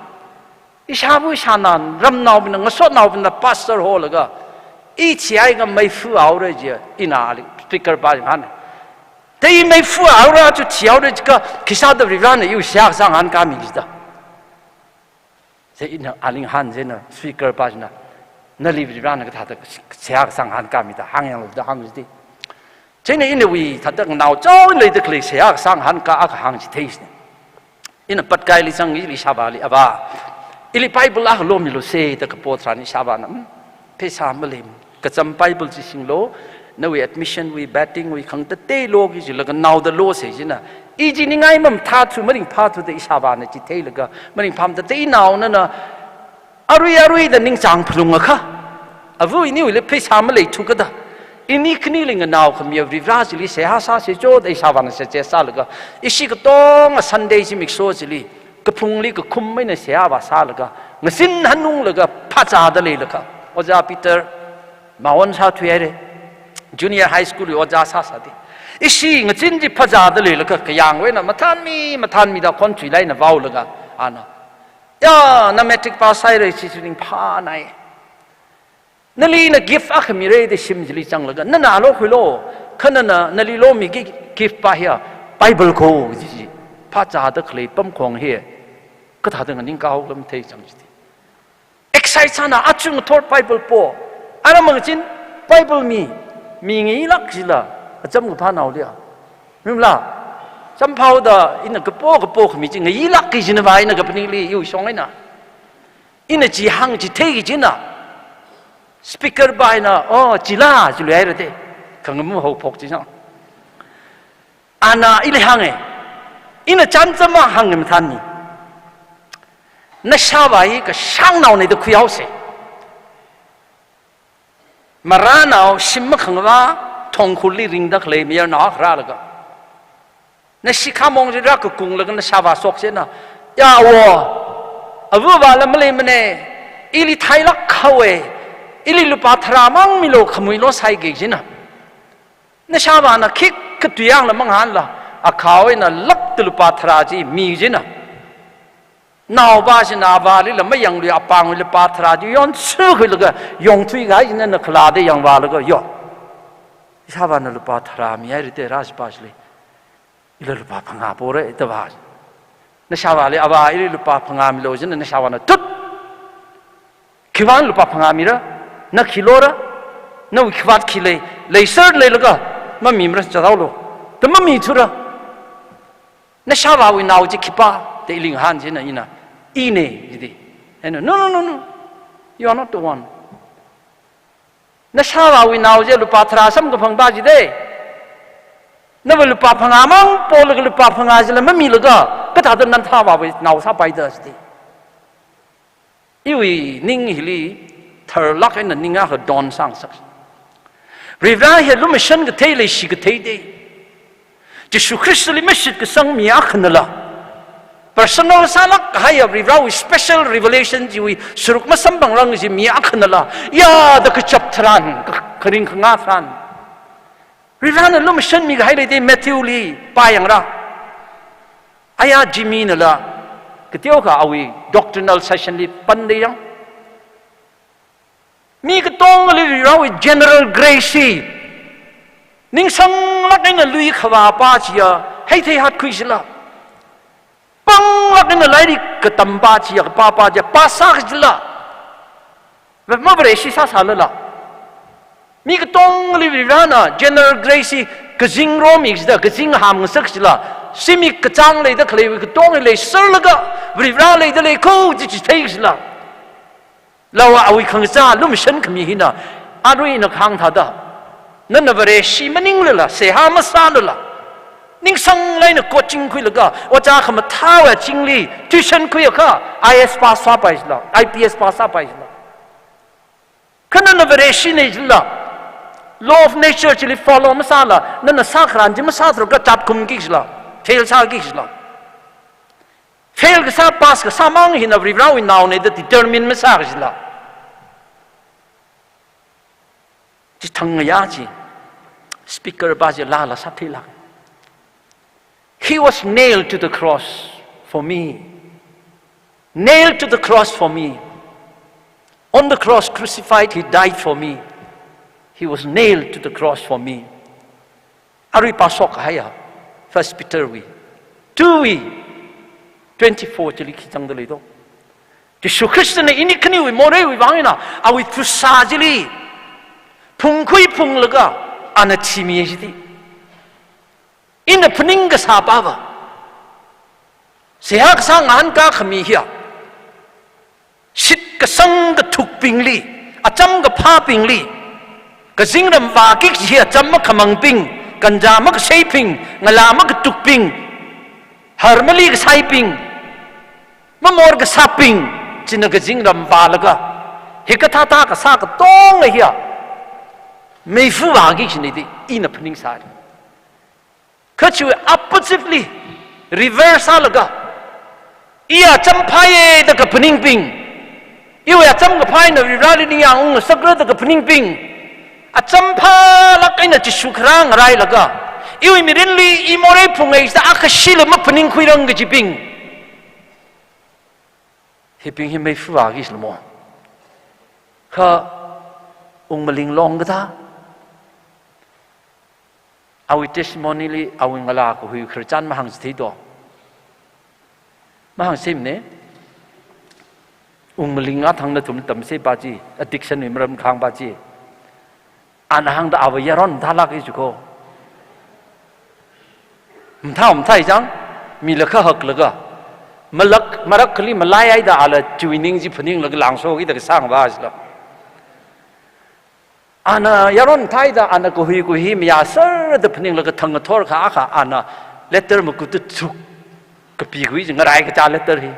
Ishāva ishāna, ramnaobingna, ngasotnaobingna pastor holaga, i thihaiakha meifa haora ji, ina ali speaker pa hān. "Te i meifa haora, chu thihaora jiakha, khisāda Varivarana iwui seihā kasā ngahānkāmi jida." Chieina ali ngahān chieina speaker pa china, "Nali Varivarana kathāda seihā kasā ngahānkāmi da hāngyanglu?" da hāng jidi. Chieina inawui thāda nganao chao leida khalei seihā kasā ngahānka akha hāng chithei jina. Ina Patkaili zang ili ishāvāli, "Avā, ili Bible akha lomilusei," da kapo tharan ishāvāna, "Hmm, pheisā malei, kacham Bible chi singlu, nawui admission wui, betting wui, khangatei loki jilaga naoda losei," jina. I chi ningai mamathāthu, maringphāthuda ishāvāna chitheilaga, maringphāmada, "Te inao nana arui aruida ningchāng phalungakha, ava iniwuili pheisā maleithu kada, ini khanili nganao khamiya Varivara chili seihā sāsei cho," da ishāvāna suggest sālaga, ishi katonga Sunday zimiksho chili, kaphungli kakhum eina seihā vāsālaga, ngazin hanunglaga, phāzāda leilakha, Ojā Peter, mawon sāthuihaire, junior high school wui ojā sāsāde. Ishi ngazin chi phāzāda leilakha, kayāngwui eina mathānmi, mathānmida khon chuilaina vaolaga, ana, "Ya, na matric pass sāhaire, chi chi ningphānai. Nali ina gift akha mire," da shim chili zanglaga, "Nana lokhuilu, kha nana, nali lomiki gift pa hiya Bible ko," ji chi. Phāzāda khalei pamkhong hi, kathāda nganingkahao lam thei chang jidi. Excite sāna, achung thot Bible po. Ara mangazin Bible mi, mi ngayilāk jila, acham kaphā naoliya. Rimla, champhaoda ina kapo kapo khami chi ngayilāki jina va ina kaphaningli iwui shong eina. Ina chi hāng chitheiki jina. Speaker pa eina, "Oh, chila," jiluihaira de. Khangamu haophok chi zang. Ana ili hānge. Ina chānjama hānge mathānmi. Nashāvā hi kashāngnaone da khuihaosei. Marānao shim makhangavā thongkhurli ringda khalei mayarnao akha rālaga, nashi khamong chi rākakunglaga nashāvā shokchina, "Ya wo, avāvāla maleimane, ili thailāk haowe, ili lupā tharā mang milu," khamui lo sāhaiki jina. Nashāvāna khikha tui yangla mangahānla, akhao eina lakta lupā tharā chi mi jina. Naopa china avālila mayanglui apāngwui lupā tharā chi yontsukhuilaga yongthuikahai jina, na khalada yangvālaga yo. Ishāvāna lupā tharā mihaire da rāsi pa chili, "Ila lupā phangā pore," da vā. Nashāvāli, "Avā, ili lupā phangā milu," jina, nashāvāna, "Tut! Khiwuivang lupā phangā mira? Na khi lora? Nawui khavāt khi lei? Leiser leilaga mamimara, chāthaolu. Da mamithura. Nashāvāwui nao chi khipa?" da ili ngahān chieina ina, "Ine," jidi. Eina, "No, no, no, no. You are not the one. Nashāvāwui nao chi lupā tharā samkaphang pa jide. Nava lupā phangā mang polaga lupā phangā chila mamilaga, kathāda nana shāvāwui nao sāpaida?" jidi. Iwui ning hili tharlāk eina ning akha donsāngasak. Varivara hi lumashan kathei, leishi kathei de. Jishu Khristali mashitkasang mi akhanala, personal sālāk kahaiya Varivarawui special revelation chiwui saruk masamphangrang kaji mi akhanala, ya da kachap tharan, ka-, kharing khangā tharan, Varivarana lumashanmi kahai lei de. Matthewli pāyangra. Aya Jimmynala, kateokha awui doctrinal sessionli pānda yang. Mi katongali Varivarawui general grace hi, ningsanglāk eina lui khavā pā chiya, hei thei hatkhui chila. Panglāk eina lairik katam pā chiya, kapā pā chiya, pāsā kachila. Mavareshi sāsālala. Mi katongali Varivarana general grace hi kazing romi kachida, kazing hāmngasak kachila. Zimik kachāng leida khaleiwui katongli leiserlaga, Varivara leida lei kho chi chithei kachila. Lawa awui khangachā lumashan khami hina, arui ina kahāng thāda, nana Vareshi maninglala, seihā masālala, ningsanglāk eina coaching khuilaga, ojā khamathāwui azingli tuition khuiakha, I A S pass sāpai chila, I P S pass sāpai chila. Kha nana Vareshi nei chila, law of nature chili follow masāla, nana sākharan chi masātharakha chatkhumki kachila, fail sāki kachila. Fail kasā, pass kasā mang hina Varivarawui naona da determine masā kachila. Chithang ngayā chi, speaker pā chi lala sātheilāk. He was nailed to the cross for me. Nailed to the cross for me. On the cross, crucified, he died for me. He was nailed to the cross for me. Arui pāshok kahaiya, First Peter wui two wui twenty-four chili khi zangda leido. Jishu Khristana ini khaniwui moreiwui vang eina, awui phasā chili phungkhui phunglaga, ana thimi jiti. Ina phaning kasā pāva, seihā kasā ngahānkā khami hiya, shitkasang kathukbingli, acham kaphābingli, kazingram vāki kaji hi acham makhamangbing, ganja makasheibing, ngalā makatukbing, har mali kasaibing, mamor kasābing, china kazingram vālaga, hikathāthā kasā katonga hiya, meifa vāki kajina da ina phaningsai. Kha chiwui oppositely, reverse sālaga, iya acham phāya da kaphaningbing, iwui acham kaphā eina Varivarali ningyāng ungngasakra da kaphaningbing, acham phālāk eina Jishu kharā ngarailaga, iwui mirinli i morei phungai sāda akhashila maphaningkhuirang kajibing, hibing hi meifa vāki kajila mo. Kha Ungmaling long kathā, awui testimony li awui ngalā kahui khararchan mahāngchithei do. Mahāngchithei mane. Ungmaling athang nathum tamsei pā chi, addiction wui maram kahāng pā chi. Ana hāngda ava yaron mathālāk i chiko. Mathā mathāi chang, mila khahaklaga, malak, marak kali malai haida ala chiwui ning chi phaninglaga langsoki da kasāng pā chila. Ana yaron mathāi da ana kahui kahui mayāser da phaninglaga thang ngathor kha akha ana letter makut tachuk kapikhui chi ngarai kachā letter hi.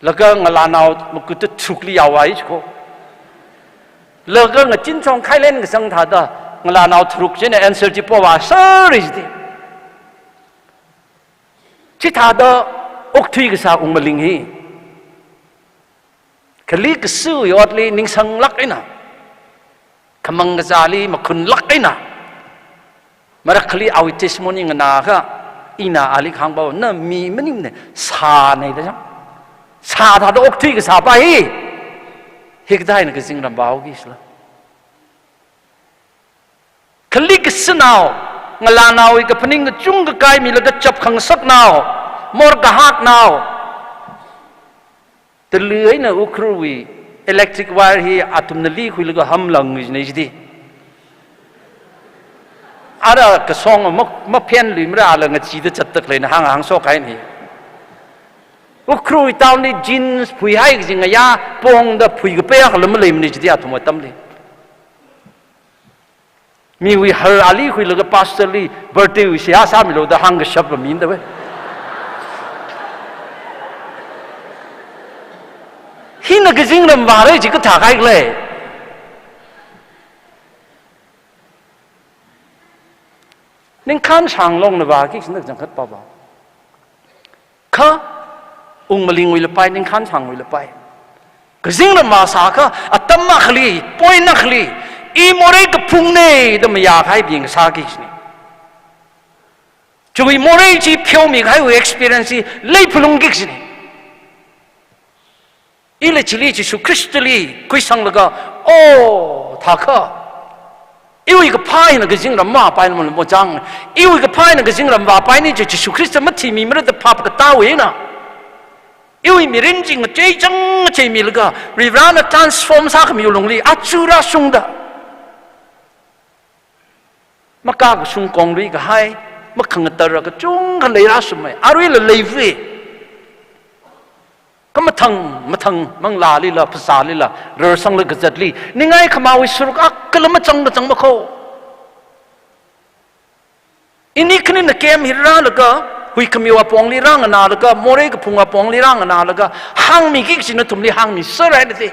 Laga ngalānao makut tachukli yāvai chiko. Laga ngachin chong khailen kasang thāda ngalānao tharuk china answer chi povāser jiti. Chithāda okthui kasā Ungmaling hi, kali kasui otli ningsanglāk eina, khamang kazāli makhunlāk eina, marak kali awui testimony nganākha, ina ali kahāng pāva, na mi maningmane, sāne da chang. Sā thāda okthui kasā pā hi, hikathā eina kazingram vāhaoki kajila. Kali kasinao, ngalānaowui kaphaning kachungkha kaimilaga chap khangasaknao, mor kahaknao, tali eina Ukhrulwui electric wire hi athumna likhuilaga hamlang jina jiti. Ara kasong ma, maphenluimara ala ngachida chattak leina hāng, hāngshok kahaina hi. Ukhrul town li jeans phuihai kaji ngayā pongda phui kapei akhala maleimana jiti athum atamli. Miwui har ali khuilaga pastor li birthday wui seihā sāmilu da hāngkashap la mindawai. Hina kazingram vāra chi kathā kaikhala. Ningkhān shāng longna vāki kajina kachangkhat pāva. Kha, Ungmalingwui lapai, ningkhān shāngwui lapai. Kazingram vāsākha, atam akhali, point akhali, i morei kaphungne da mayākahaibing sāki kajina. Chiwui morei chi pheomikahaiwui experience hi leiphalungki kajina. Ili chili Jishu Khristali khuisanglaga, oh, thākha. Iwui kaphā eina kazingram mavāpaimana mojang. Iwui kaphā eina kazingram vāpaini chi Jishu Khrista mathimimara da phap katā eina. Iwui mirin chi ngachei chang ngacheimilaga, Varivarana transform sākhami lungli, aja rāshungda. Makā kashung konglui kahai, makhangatara kachungkha leirāsumai. Aruila leivui. Kamathang, mathang, manglālila, phasālila, rarsangla kazatli. Ningai khamawui suruk akhala machang kachang makho. Ini khanina camp hi rālaga, huikhamiwui apongli rānganālaga, morei kaphungwui apongli rānganālaga, hāngmiki kachi nathumli hāngmiser haira te.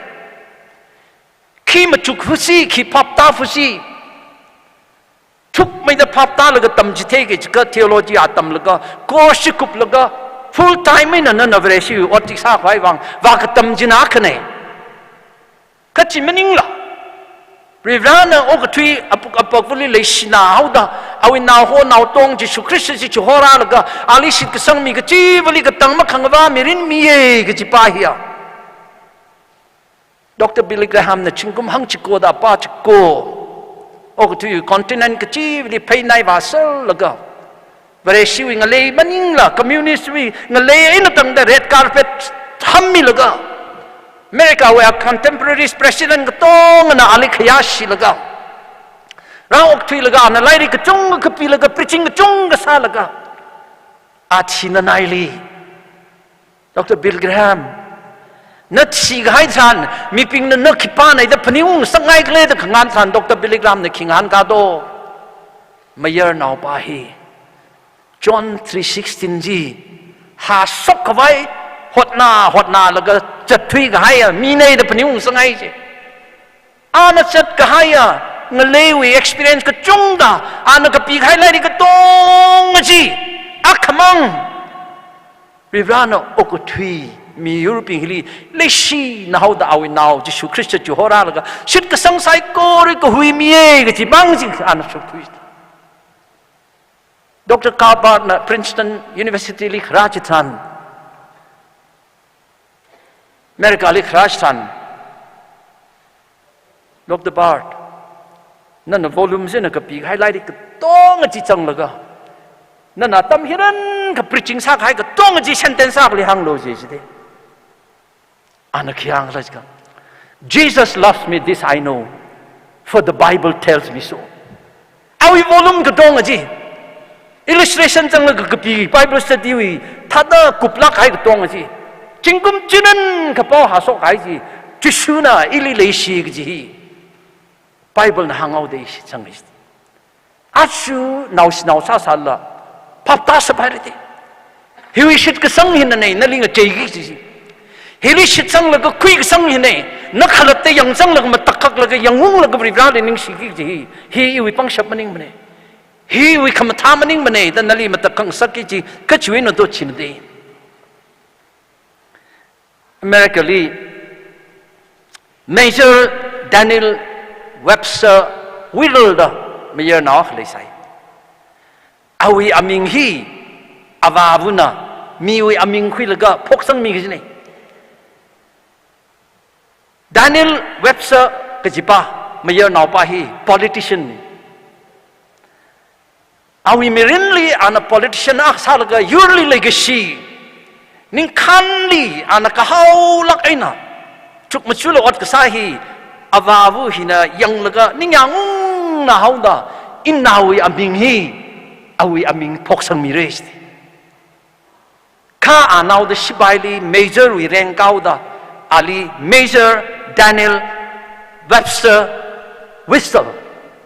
Khi machuk fusi, khi phaptā fusi. Thukmeida phaptālaga tamchitheiki jiakha theology atamlaga, course chi kuplaga, full time eina nana Vareshi ot chi sākhavai vang, vākatam china khane. Kha chi maningla. Varivarana okathui apuk apakvali leishina haoda, awui naoho naotong Jishu Khrista chi chihorālaga, ali shitkasang mi kachivali katang makhangavā mirin miya kajipa hiya. Doctor Billy Graham na zingkum hangchiko da apā chiko, okathui continent kachivali pheinai vāserlaga, Vareshiwui ngalei maningla, communist wui ngalei eina tangda red carpet hammilaga, America wui contemporaries president katongana ali khayāshilaga, rāokthuilaga, ana lairik kachungkha pilaga, preaching kachungkha sālaga, a thina naili, Doctor Billy Graham, na thikahai tharan, mibingna na khipāna da phaningung sāngai khala da khangahān tharan, Doctor Billy Graham na khi ngahānkā do, mayarnaopa hi John three sixteen chi, hāshokkhavai hotna, hotnalaga zatthuikahaiya mina da phaningung sāngai chi. Ana zatkahaiya ngaleiwui experience kachungda, ana kapikahai lairik katonga chi, akhamang Varivarana okathui miyurbing hili leishina haoda awui nao Jishu Khrista chihorālaga, shitkasang saikora kahuimiya kaji mang chi ana shokthui. Doctor Karl Barth na Princeton University li kharā chitharan, America li kharā chitharan, Doctor Barth, nana volume china kapikahai lairik katonga chi zanglaga, nana atam hirankha preaching sākahai katonga chi sentence akhali hānglu ji chide. Ana khi hāngkhala jiakha, "Jesus loves me, this I know, for the Bible tells me so." Awui volume katonga chi, illustration zanglaga kapi Bible study wui thāda kuplāk kahai katonga chi, zingkum chinankha pao hāshokkahai chi, Jishuna ili leishi kaji hi Bible na hānghaoda ishi zanga. Aja naoshinao sāsālala, phaptā sāpaira te. Hiwui shitkasang hina nei, nali ngacheiki kaji. Hili shitsanglaga khuikasang hina nei, na khalatta yangsanglaga matakhak laga yangunglaga Varivarali ningshiki kaji hi, hi iwui pangshap maningmana. Hi iwui khamathā maningmana, da nali matakhak ngasakki kaji, kachiwui eina do china te. America li Major Daniel Webster Whittle da mayarnao akha leisai. Awui aming hi avāvana miwui aming khuilaga phoksangmi kajina. Daniel Webster kajipa, mayarnaopa hi politician na. Awui mirinli ana politician akha sālaga yurli leikashi, ningkhānli ana kahaolāk eina chukmajala ot kasā hi, avāva hina yanglaga ningyāng ungna haoda, inaowui aming hi, awui aming phoksangmira. Kha anaoda shipaili major wui rank kāhaoda, ali Major Daniel Webster Whittle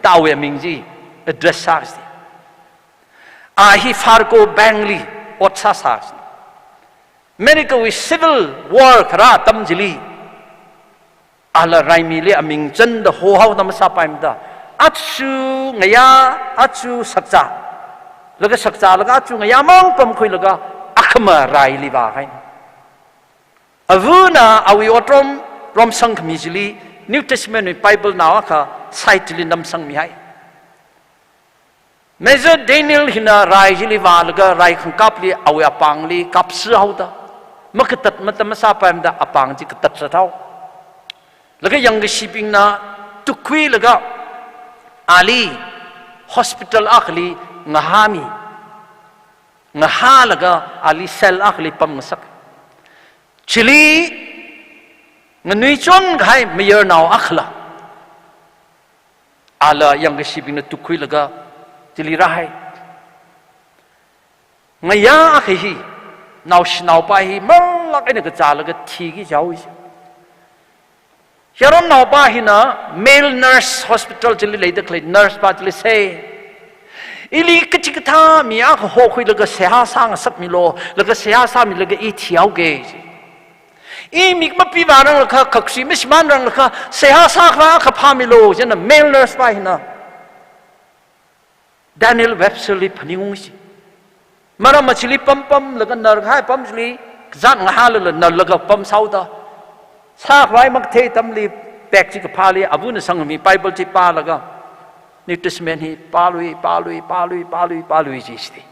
da awui aming chi address sāsi. A hi Fargo Bank li ot sāsāsi. America wui Civil War kharā atam chili, ala raimili aming chanda hohaoda masāpaimada, aja ngayā, aja sakcha, laga sakcha, laga aja ngayā mang pamkhuilaga akhama raili vāhai. Avana awui otrom romsangkhami chili New Testament wui Bible nao akha side li namsangmihai. Major Daniel hina rai chili vālaga rai khangkapli awui apāngli kapsi haoda, Makatat matam masāpaimada apāng chi katat sāthao. Laga yangkashibingna tukhuilaga ali hospital akhali ngahāmi. Ngahālaga ali cell akhali pamngasak. Chili nganuichon kahai mayarnao akhala, ala yangkashibingna tukhuilaga chili rāhai. Ngayā akha hi, naoshinaopa hi marlāk eina kazālaga thiki jihaowa ji. Yaronnao pa hina male nurse, hospital chili leida khalei nurse pa chili sei, ili kachikathā mi akha hokhuilaga seihā sāngasakmilu, laga seihā sāmilaga i thihaoki ji. I mik mapivāranglakha, khakshi mashimānranglakha, seihā sākhavai akha phāmilu, chieina male nurse pa hina Daniel Webster li phaningunga ji. Maram chili pampamlaga narkahai apam chili kazāt ngahālala narlaga pamsāhaoda, sākhavai makathei atamli bag chi kaphāli avana sangmi Bible chi pālaga, New Testament hi pālui, pālui, pālui, pālui, pālui ji siti.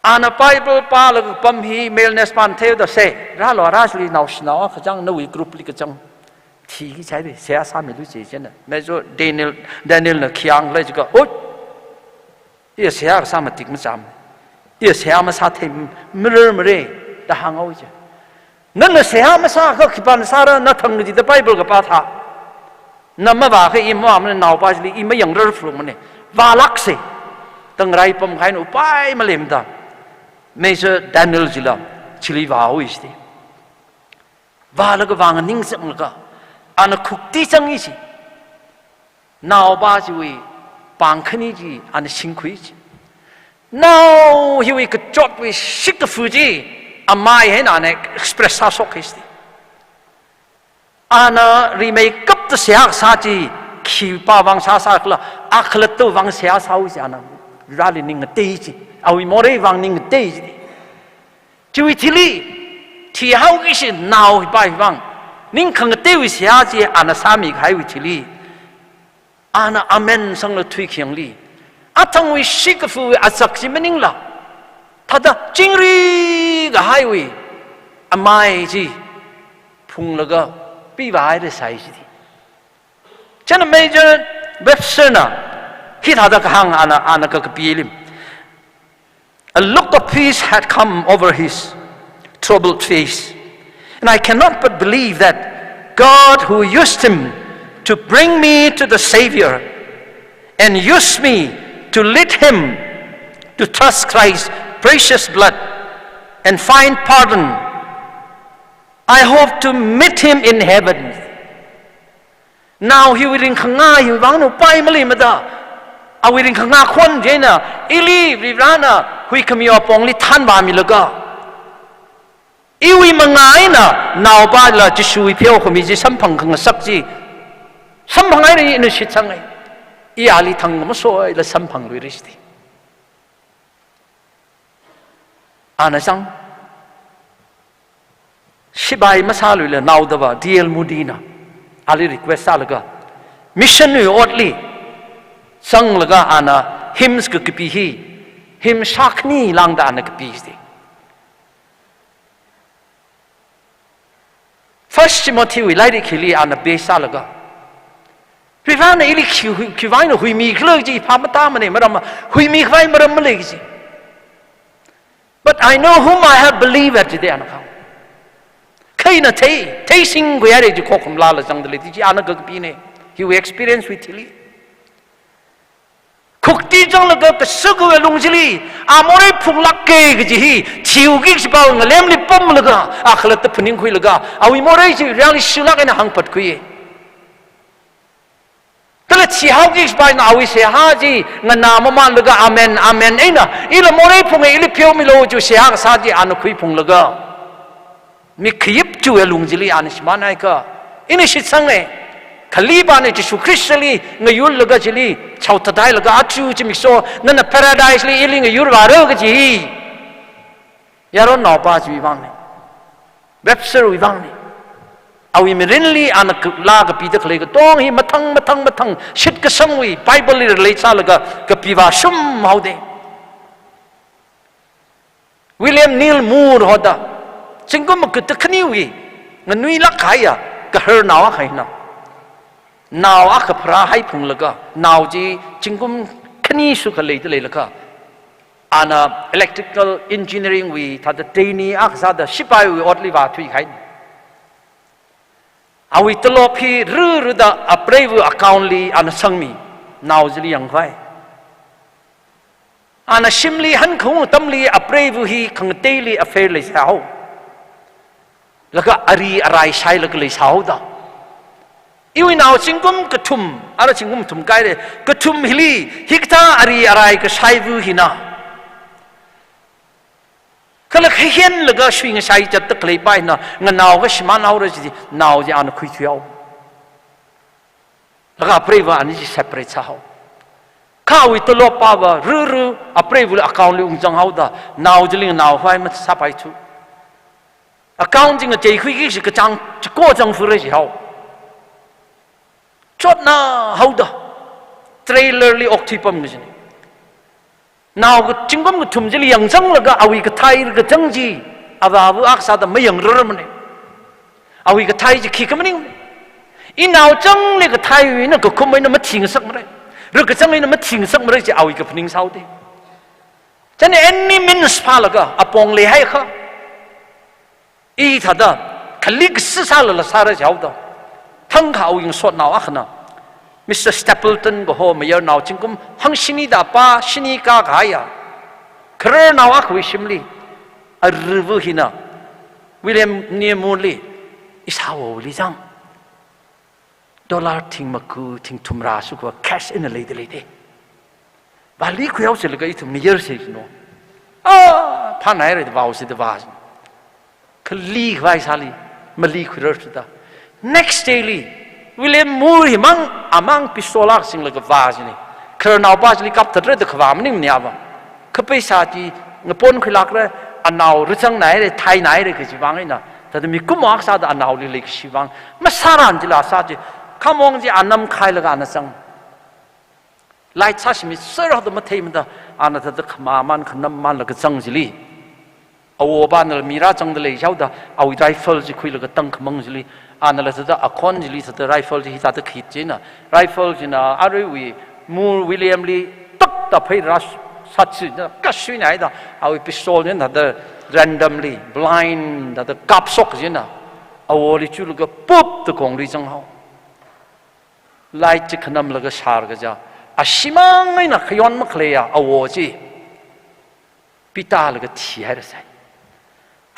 Ana Bible pālaga pam hi male nurse pana theida sei, rālu, rāshili, naoshinao akha chang, nawui group li kachang, thiki jihaira, seihā sāmilu ji, chieina Major Daniel, Daniel na khi hāngkhala jiakha, oi, iya seihā kasā matik machāmana. Iya seihā masāthei, marar mara da hānghaowa ji. Nana seihā masākha khipāna sāra, nathang kajida Bible kapā thā. Na mavākha i mavāmana, naopa chili i mayangrarphalungmana. Vālāksa. Tangrei pamkahaina upai maleimada, Major Daniel chila chili vāhaowa ji. Vālaga vānganingsanglaga, ana khukti zanga ji. Naopa chiwui pāng khani chi ana singkhui ji. Nao hiwui kachotwui shikafu chi amai eina ana express sāshok ji. Ana rimeikapta seihā kasā chi khipā vang sāsākhala, akhalattawui vang seihā sāhaowa ji, ana Vareli ning ngatei ji. Awui morei vang ning ngatei ji. Chiwui thili, thihaoki kaji nao hipa hi vang, ning khangateiwui seihā chi ana sāmikahaiwui thili, ana amen sangla thuikhayangli, athangwui shikafuwui azak chi maningla, thāda chingri kahaiwui amai chi phunglaga pivāhaira sai ji. Chieina Major Webster na hithāda kahāng, ana, ana kakapili. A look of peace had come over his troubled face. And I cannot but believe that God, who used him to bring me to the Savior and used me to lead him to trust Christ's precious blood and find pardon, I hope to meet him in heaven. Nao hiwui ringkhangā hiwui vang upai maleimada, awui ringkhangā khon chieina, ili Varivarana huikhamiwui apongli thanvāmilaga, iwui mangā eina naopala Jishuwui pheokhami chi samphang khangasak chi, samphanghaira, ina shitsanga. I ali thang masoila samphangluira ji. Ana zang, sipai masāluila naodava D L Moody na ali request sālaga, mission wui otli zanglaga ana hymns kakapi hi, hymn shākhani lāngda ana kapi ji. First Timothy wui lairik hili ana base sālaga, Varivarana ili khi, khi, khiwui vang eina huimikhala kaji phap matāmana, maramva huimikhavai maram malei kaji. But I know whom I have believed, jida ana kahāng. Kha ina thei, theisingkhuihaira kaji khokhamlala zangda lei kaji ana kakapina, hiwui experience wui thili. Khukti zanglaga kasakawui alung chili, a morei phunglāka kaji hi, thiuki kaji pao ngalemli pamlaga, akhalatta phaningkhuilaga, awui morei chi Vareli shilāk eina hāngphatkhui. Kala thihaoki kaji pao eina awui seihā chi nganā mamānlaga, amen, amen eina, ila morei phunga, ili pheomilu kaji seihā kasā chi ana khuiphunglaga, mik khayip chiwui alung chili ana shimānhaiakha, ina shitsanga. Kali pana Jishu Khristali ngayurlaga chili chaothat hailaga, aja zimiksho nana paradise li ili ngayurvāra kaji hi, yaronnaopa chiwui vangna, Webster wui vangna. Awui mirinli ana ka-, laa kapida khalei katonga hi mathang, mathang, mathang, shitkasangwui Bible li relate sālaga kapivāshum haoda. William Neal Moore hoda, zingkum makuta khaniwui nganuilāk kahaiya, kahar nao akha hina. Nao akha pharāhai phunglaga, nao chi zingkum khani shukha leida leilaga, ana electrical engineering wui thāda trainee akha sāda shipaiwui otli vāthuikahai. Awui tolop hi rururda apreiva account li ana sangmi, nao chili yangkhavai. Ana shimli hankaung atamli apreiva hi khangateili affair leisāhao. Laga ari arai shailaga leisāhaoda. Iwui nao zingkum kathum, ara zingkum thum kaire, kathum hili, hikathā ari arai kashaiva hina. Kala khahenlaga shuingashai zatda khaleipa hina, nganao kashimānhaora chi, nao chi ana khuithuihao. Laga apreiva ani chi separate sāhao. Kha awui tolop pāva ruru apreiva account li ungzanghaoda, nao chili nganao khavai masāpaithu. Account chi ngacheikhuiki kachi kachāng chiko zangfura jihao. Chotnāhaoda, trailer li okthuipam kajina. Nao ka zingkum kathum chili yangzanglaga awui kathai kachāng chi, avāva akha sāda mayangrarmana. Awui kathai chi khikha maning. Inao changli kathaiwui eina kakhum eina mathingasakmara. Rakachāng eina mathingasakmara chi awui kaphaning sāhaoda. Chieina any means phālaga, apong leihaikha. I thāda, khalik sisālala sāra jihaoda. Thangkha awui ngasotnao akhana, Mister Stapleton kaho mayarnao zingkum hangshinida pā shini kakahaiya. Khararnao akhawui shimli, aruiva hina, William Neal Moore li, ishāwoli zang. Dollar thing maku, thing thumrā shukha cash eina leida leida. Vālikhuihao jilaga ithum mayar sāsino. Ah, phānhaira da vāhaosi da vā. Khalikhavai sāli, malikhuirar thuda. Next day li, William Moore himang, amang pistol akha singlaga vā jina. Khararnaopa chili kapthatra da khavā maningmana ava. Kha paisa chi ngaponkhuilākra, anao rachangnaira, thainaira kaji vang eina. Thāda mikumo akha sāda anaoli leikashi vang. Masāran chila sā chi, khamong chi anam khailaga ana zang. Light sāshimi sāra da matheimada, ana thāda khamāman khanammanlaga zang chili. Awopanala mi rāzangda leihaoda, awui rifle chi khuilaga tangkhamang chili. Anala thāda akhon chili thāda rifle chi hithāda khit china. Rifle china aruiwui Moore William li takta phei rāsat china. Kashuinaida, awui pistol china thāda randomly, blind, thāda kapshok china. Awoli chulaga pup da kongli zanghao. Light chi khanamlaga shārkaja, ashimang eina khayon makhaleiya awo chi pitālaga thihairasai.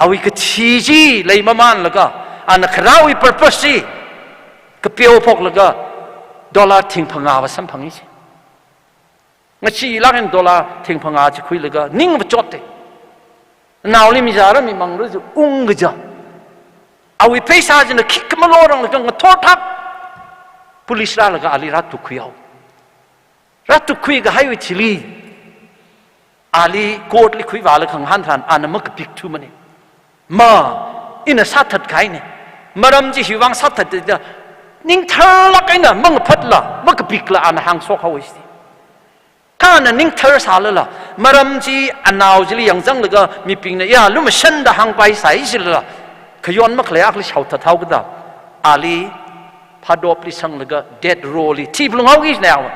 Awui kathi chi leimamanlaga, ana kharāwui purpose chi kapeo phoklaga dollar thing phangāva samphanga chi. Ngachee lākna dollar thing phangā chi khuilaga ning vachotta. Naoli mizāra mimanglu chi ungkaja. Awui paisa china khikha maloranglaga ngathorthak. Police rālaga ali rātukkhuihao. Rātukkhui kahaiwui thili, ali court li khuivālaga khangahān tharan ana makapikthuimana. Ma, ina sāthatkahaina. Maram chi hiwui vang sāthatda, ningtharlāk eina mangaphatla, makapikla ana hāngshokhaowa chi. Kha ana ningthar sālala, maram chi anao chili yangzanglaga mibingna ya lumashanda hāngpaisai jilala, khayon makhalei akhali shaothathao kada, ali phadopli sanglaga death row li thiphalunghaoki jina yawa.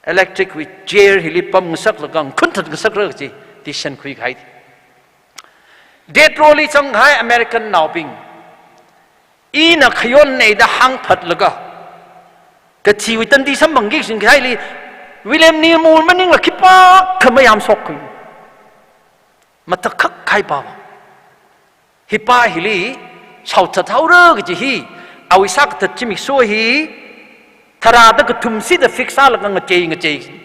Electric wui chair hili pamngasaklaga ngakhunthat ngasakra kaji decision khuikahai. Death row li zanghai American naobing, ina khayonna da hāngphatlaga, kathiwui tandi samphangki kajina kahaili, William Neal Moore maningla khipākha mayamshokkhui. Matakhak kahai pava. Hipa hili shaothathaora kaji hi, awui sākathat zimiksho hi, tharāda kathum sida fix sālaga ngachei ngachei.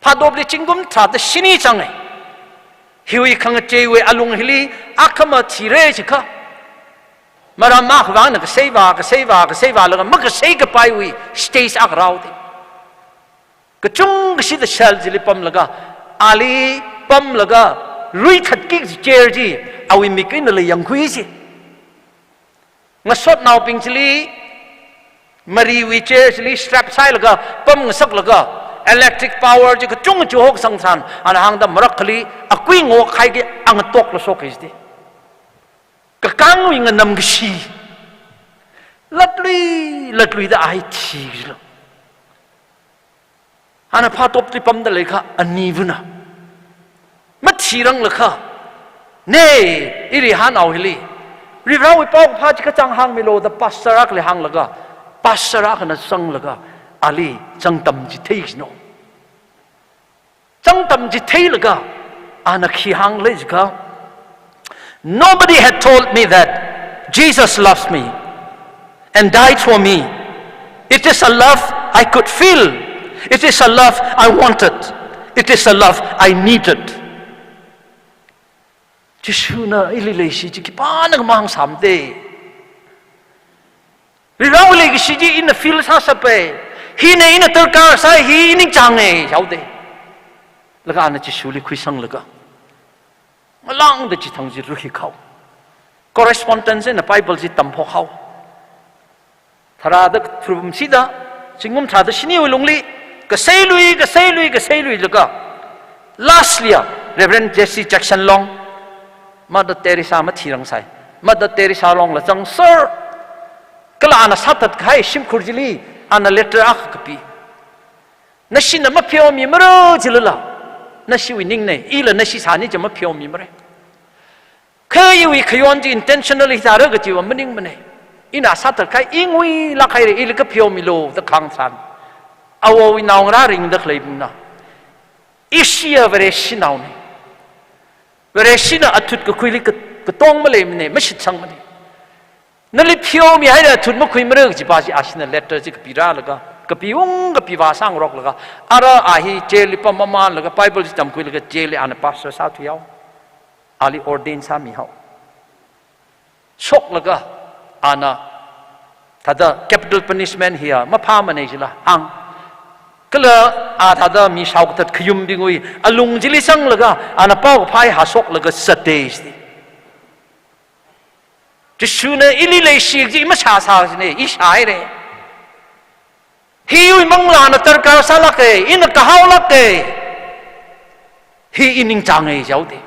Phadopli zingkum tharāda shini zanga. Hiwui khangacheiwui alung hili akhama thira jikha, maram akhavāna kaseiva, kaseiva, kaseivalaga makasei kapaiwui stage akha rāhaoda. Kachungkha shida cell chili pamlaga, ali pamlaga, ruithatki kaji chair chi, awui mik einala yangkhui chi. Ngasotnaobing chili, mariwui chair chili strap sāhailaga, pamngasaklaga, electric power chi kachungkha chihoksang tharan, ana hāngda marakhali, aku Pui ngok haiki angatok la shok kajite. Kakangwui nganam kashi. Latlui, latluida a hi thikajilo. Ana phatop tripamda leikha anivana. Mathirang lakha. Ne, iri hanao hili. Rirawui pao kapha chi kachang hāngmilo da pastor akhali hānglaga. Pastor akhana zanglaga. Ali changtam chithei kajino. Changtam chitheilaga, ana khi hānglei jiakha, "Nobody had told me that Jesus loves me and died for me. It is a love I could feel. It is a love I wanted. It is a love I needed." Jishuna ili leishi chi khipānakha mahāngsāmate. Rirawui leikashi chi ina feel sāsāpai. Hina ina darkar sāi, hi ningchānge, jihaote. Laga ana Jishuli khuisanglaga. Ngalāngda chithang chi ruikhao. Correspondence eina Bible chi tamphok hao. Tharāda tharumshida, zingkum tharāda shiniwui lungli, kasei lui, kasei lui, kasei luilaga. Lastly, a, Reverend Jesse Jackson Long, Mother Teresa mathirang sāi. Mother Teresa Longla zangser. Kala ana sāthat kahai shimkhur chili, ana letter akha kapi. Nashina mapheomimara jilala. Nashiwui ningne, ila nashi sāni chi mapheomimara. Kha iwui khayon chi intentionally sāra kajiva maningmane. Ina sāthat kahai ingui lāk haira, ili kapheomilo da khangsan. Awowui naongarā ringda khaleibingna. Ishiya Vareshinaone. Vareshina athut kakhuili ka-, katong maleimane, mashitsangmane. Nali pheomi haira, athut makhuimara kajipa chi ashina letter chi kapirālaga, kapiung kapivā sāngaroklaga, ara a hi jail li pammamanlaga, Bible chi tamkhuilaga, jail li ana pastor sāthuihao. Ali ordain sāmihao. Shoklaga, ana, thāda capital punishment hiya maphāmane jila hāng. Kala a thāda mi shaokathat khayumbingwui alung chili zanglaga, ana paokaphā hi hāshoklaga zate jite. Jishuna ili leishi chi mashāsā jine, ishāhaire. Hiwui manglāna darkar sālāke, ina kahaolāke. Hi i ningchānge jihaote.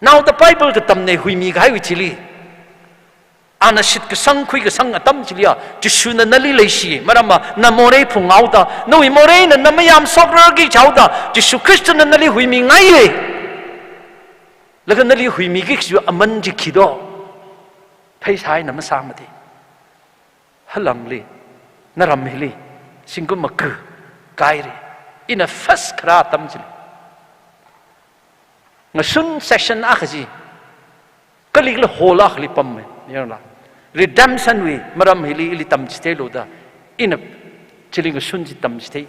Naoda Bible katamne huimi kahaiwui chili. Ana shitkasang khuikasang atam chiliya, Jishuna nali leishi, maramva na morei phunghaoda, nawui moreina na mayamshokraki jihaoda, Jishu Khristana nali huimingaiye. Laga nali huimiki kajiwui aman chi khi do? Pheisā eina masāmate. Halangli, naram hili, zingkum maga kahaira. Ina first kharā atam chili. Ngashun session akha chi, kalikla hall akhali pamme, yangla. Redemption wui maram hili ili tamchitheilu da, ina chili ngashun chi tamchithei.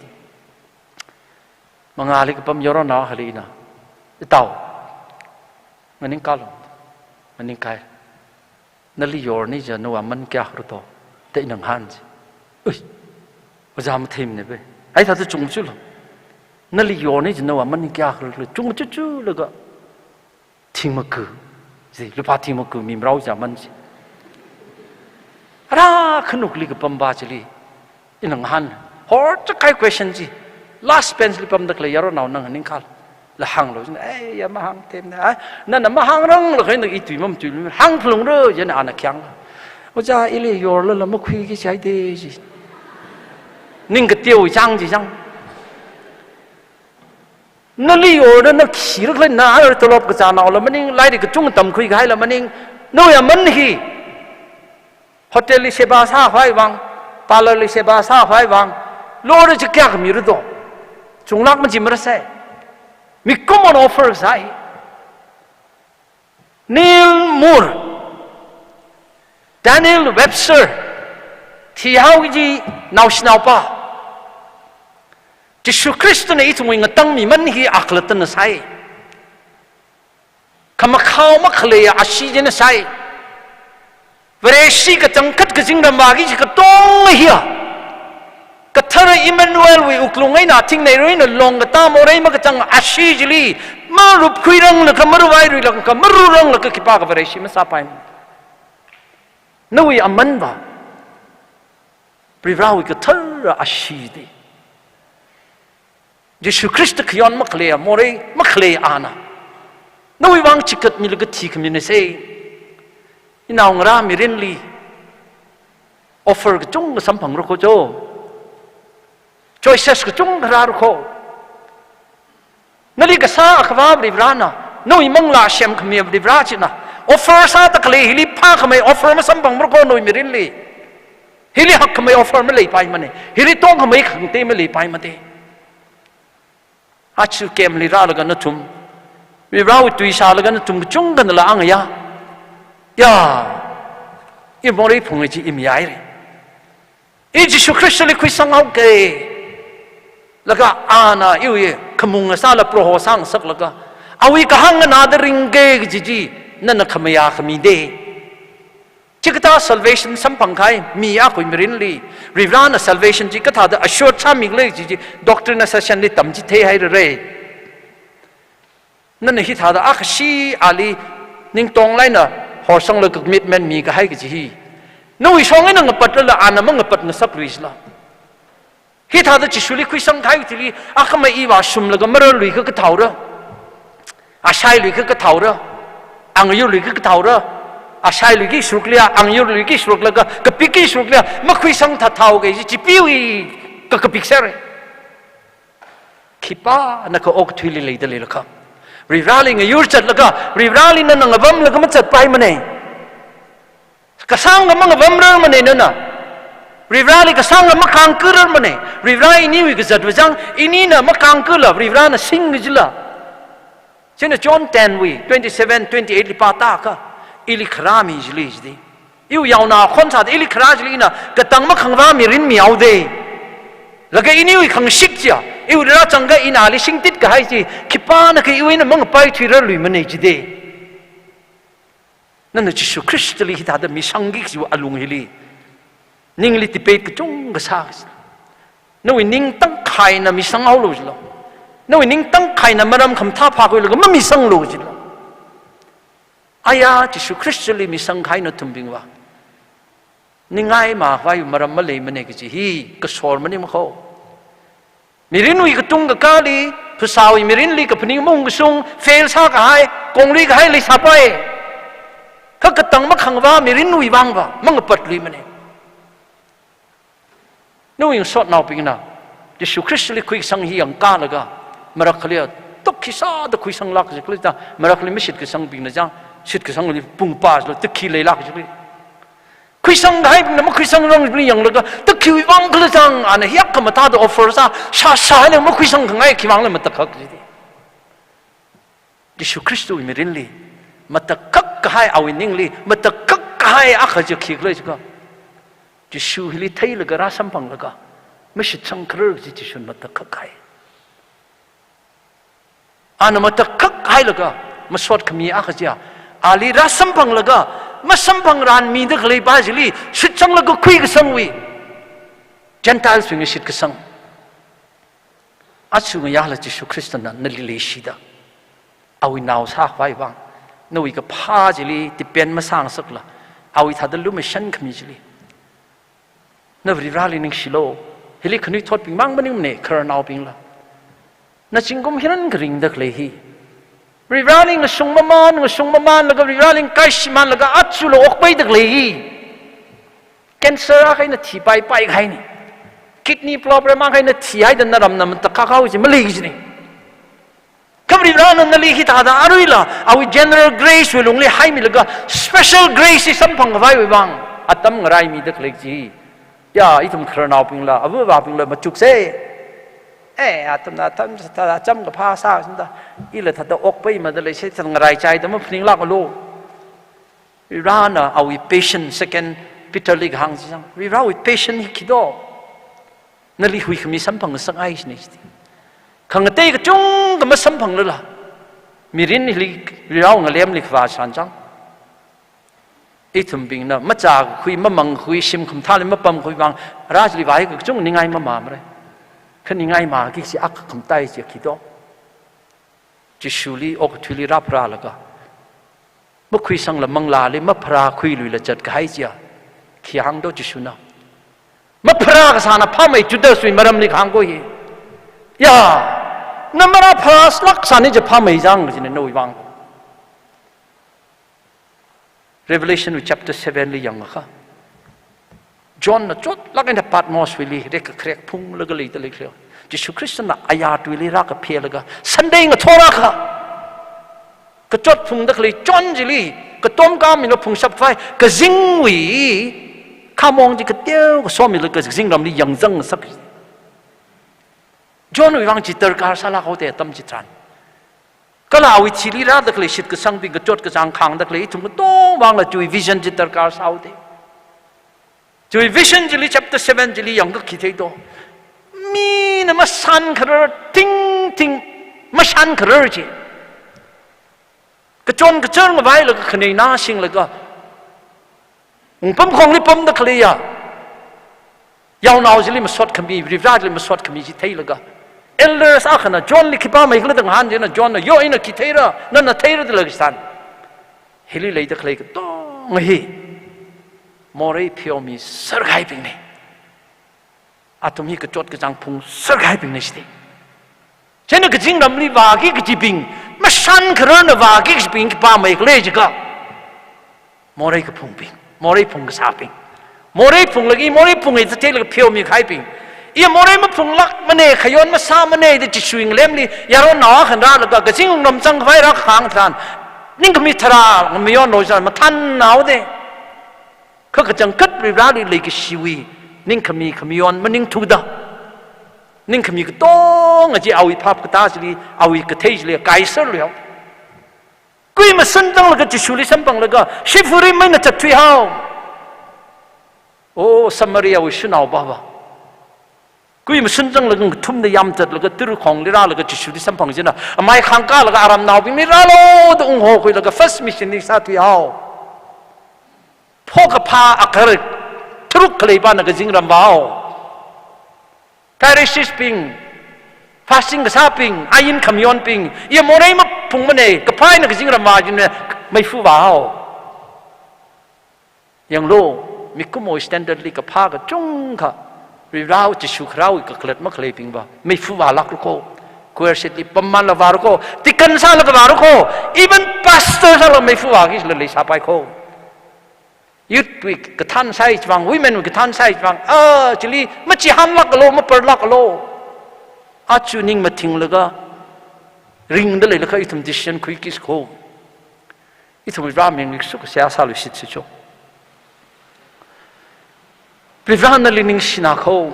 Mangāli kapam yaronao akhali ina, "Itao, nganingkālu, nganingkāi. Nali yorni ja nawui aman kayākha rado?" da ina ngahān chi. Ui, ojā matheimane be. Ai thāda chungmachulu. Nali yorni ja nawui aman kayākha rado? Chungmachuchulaga, "Thingmaga," ji, lupā thingmaga mimarao ja aman ji. Ara khanukli kapampa chili ina ngahān. Horchak kahai question chi. Last bench li pamda khalei yaronao nganingkālu. La hānglu jin, "Ei, ya mahāngtheimane. Ai, nana mahāngranglaga ina i tui mamatuilu. Hāngphalungra," jin ana khayang. "Ojā, ili yorlala makhuiki jihaite," ji. Ning kateo chang chi chang. Nali yorda na khi rakhala, na ar tolop kazānaola maning, lairik kachungkha tamkhui kahaila maning, nawui aman hi hotel li seba sākhavai vang, parlour li seba sākhavai vang, lora chi kayākha mirado? Chunglāk majimarasai. Mikumo offer sāi. Neal Moore, Daniel Webster, thihao kaji naoshinaopa. Jishu Khristana ithumwui ngatangmiman hi akhalattana sāi. Khamakhao makhaleiya ashee china sāi. Vareshi kachangkhat kazingramwui kaji katonga hiya, kathara Emmanuel wui wuklung eina thingnei ruina longkatā morei makachang ashee chili, marupkhuiranglakha, maruvairuilakha, maruranglakha khipākha Vareshi masāpai. Nawui amanva Varivarāwui kathara ashee te. Jishu Khrista khayon makhalei, morei makhalei ana. Nawui vang chikatmilaga thikhamina se. Inaongarā mirinli offer kachungkha samphangra kho jo. Choices kachungkha rāra kho. Nali kasā Akhava Varivarana, nawui manglā semkhami Varivara china offer sāda khalei hili phākhamei offer masamphangmara kho nawui mirinli. Hili hakkhamei offer maleipaimana. Hili tongkhamei khangatei maleipaimana. Aja campli rālaga nathum, Varivarawui tui shālaga nathum kachungkhanala angaya. Ya, i morei phunga chi i mihaira. I Jishu Khristali khuisanghaoka. Laga ana iwui khamung ngasāla Proho sāngasaklaga, awui kahāng nganāda ringka kaji chi nana khamayā khamida. Chikathā salvation samphangkahai mi akhawui mirinli Varivarana salvation chi kathāda assure sāmikhala kaji chi doctrine sessionli tamchitheihai rarei. Nana hithāda akhashi ali ningtonglāk eina horsanglaga commitment mikahai kaji hi, nawui shong eina ngapatlala ana mangapatngasaklui jila. Hithāda Jishuli khuisangkahai thili, akhamei iva shumlaga mararluikha kathaora, ashailui kha kathaora, angayurlui kha kathaora, ashailui ki shurukliya, angayurlui ki shuruklaga kapik ki shuruklaya makhuisang thathao kaji chi chipeewui kakapik sāra. Khipānakha okathuili leida leilakha, Varivarali ngayur zatlaga Varivarali nana ngavamlaga mazatpaimana. Kasāngkha mangavamrarmana nana. Varivarali kasāngkha makāngkhararmana. Varivara iniwui kazat vāzang, inina makāngkhala Varivarana singki jila. Chieina John ten wui twenty-seven, twenty-eight li pātakha, ili kharā mi chili jida. Iwui yaonao khon sāda ili kharā chili ina katang makhangavā mirin mihaoda. Laga iniwui khangashit chiya, iwui rāzangkha ina ali shingtit kahai chi, khipānakha iwui eina mangapaithuirarluimana jida. Nana Jishu Khristali hithāda misangki kajiwui alung hili, ningli debate kachungkha sā kaji. Nawui ning tangkhaina misanghaolu jilo. Nawui ning tangkhaina maram khamathā phākhuilaga mamisanglu jilo. Aya, Jishu Khristali misangkahai nathumbingva, ningai makhavai maram maleimana kaji hi kasor maningma kho. Mirinwui katung kakāli, phasāwui mirinli kaphaning maungkashung, fail sākahai, konglui kahai leisāpai. Kha katang makhangavā mirinwui vangva mangapatluimana. Nawui ngasotnaobingna Jishu Khristali khuikasang hi yangkalaga, marakkhali tukhi sāda khuisanglāk jikhala da, marakkhali mashitkasangbingna jang, shitkasangli pung pā jilo, tukhi leilāk jikhala. Khuisangkahaibingna makhuisangrang jibing yanglaga, tukhiwui vang khala jang, ana hiyākha mathāda offer sā, sā, sāhaina makhuisangkhangai khiwui vangla matakhak jida. Jishu Khristawui mirinli matakhak kahai, awui ningli matakhak kahai akha chi khikhala jiakha, Jishu hili theilaga rāsamphanglaga mashitsangkharar kaji Jishun matakhak kahai. Ana matakhak hailaga masot khami akha chiya, ali rāsamphanglaga masamphangranmida khalei pa chili shitsanglaga khuikasangwui, Gentiles wui ngashitkasang. Aja ngayāla Jishu Khristana nali leishida, awui nao sākhavai vang, nawui kaphā chili depend masāngasakla, awui thāda lumashan khami chili, na Varivarali ningshilo. Hili khanuithotbing mang maningmana, khararnaobingla. Na zingkum hiran kharing da khalei hi, Varivarali ngashung maman, ngashung mamanlaga, Varivarali ngakaishi manlaga, ajala okpaida khalei hi, cancer akha eina thipaipai kahaina. Kidney problem akha eina thihaida naramna matakhak hao chi maleiki jina. Kha Varivarana nali hithāda aruila awui general grace wui lungli haimilaga, special grace hi samphangkhavaiwui vang atam ngaraimida khalei chi. Ya, ithum khararnaobingla, avāvabingla machuksa. Eh, athumna atam thāda acham kaphā sāsāda, ila thāda okpaimada leisai, thāda ngaraichaida maphaninglākalu. Varivarana awui patient, Second Peter li kahāng chi jang, Varivarawui patient hi khi do? Nali huikhami samphangngasakngai jina jida. Khangatei kachungkha masamphanglala, mirin hili Varivarawui ngalemli khavā sān jang, ithumbingna machākakhui, mamangkakhui, shim khamathāli mapamkhui vang, rā chili vāhai kachungkha ningai mamāmara. Kha ningai maki kachi akha khamatai chi khi do? Jishuli okathuili rāpharālaga, makhuisangla manglāli mapharākhuiluila zatkahai chiya, khi hāng do Jishuna? Mapharā kasāna phāmei Judaswui maramli kahāng ko hi. Ya, Na marāphalāklāk sāni jiakha phāmeizang kajina nawui vang. Revelation wui chapter seven li yangakha, Johnna chotlāk eina Patmos wuili rekkharek phunglaga leida leikhala. Jishu Khristana ayarwuili rākaphelaga Sunday ngathor akha, kachot phungda khalei John chili katomkāmila phungshap khavai kazingwui khamong chi kateo kasomilaga kazingramli yangzangsak. Johnwui vang chi darkar sālāk haoda atam chitharan. Kala awui thili rāda khalei shitkasangbing, kachot kachāng khāngda khalei ithum katongvangla chiwui vision chi darkar sāhaoda. Chiwui vision chili, chapter seven chili yangakha khi theido. Mina mashankharar, thingthing mashankharar chi. Kachon kachar ngavailaga khanei nashinglaga, wungpamkhongli pamda khaleiya yaonao chili masot khami, Varivara chili masot khami chi theilaga, elders akhana Johnli khipā meikhala da ngahān china, Johnna, yo, ina khi theira, nana theira da leisān. Hili leida khalei katonga hi morei pheomiserkahaibingna. Athum hi kachot kachāng phungserkahaibingna shite. Chieina kazingramli vāki kajibing, mashankhararna vāki kajibing khipā meikhala jiakha, morei kaphungbing, morei phungkasābing, morei phunglaga, morei phunga da theilaga pheomikahaibing. Iya morei maphunglākmana, khayon masāmana da Jishuwui ngalemli yaronnao akhana rālaga kazing wungram zangkhavai rākhang tharan, ningkhami tharā ngamayonlo jiakha mathānhaoda. Kha kachangkhat Varivarali leikashiwui ningkhami khamayon maningthuda, ningkhami katonga chi awui phap katā chili, awui kathei chili kaiserlu haowa. Kui mashun zanglaga Jishuli samphanglaga, shifuri maina zatthui haowa. O Samariawui shanao pava. Kui mashun zanglaga ngathumda yamzatlaga tara̱ khongli rālaga Jishuli samphang china, amai khangkālaga aramnaobingli rālo da unghokhuilaga first mission li sāthui haowa. Phokaphā agarar tharuk khalei pāna kazingram vā haowa. Pharisees bing, fasting kasābing, ain khamayonbing, iya morei maphungmana, kaphā eina kazingram vā china meifa vā haowa. Yanglu, mikumowui standard li kaphā kachungkha, Varivara Jishu kharāwui kakhalat makhaleibingva meifa vālākra ko, choir seat li pammanla vāra ko, deacon sālaga vāra ko, even pastor sālaga meifa vāki kajila leisāpai ko. Youth wui kathān sāi chivang, women wui kathān sāi chivang, ah, chili machihānlāklo, maparlāklo. Aja ning mathinglaga ringda leilakha ithum decision khuiki ko. Ithum Varivara ming riksuk seihā sāluishitsi cho. Varivara nali ningshina ko.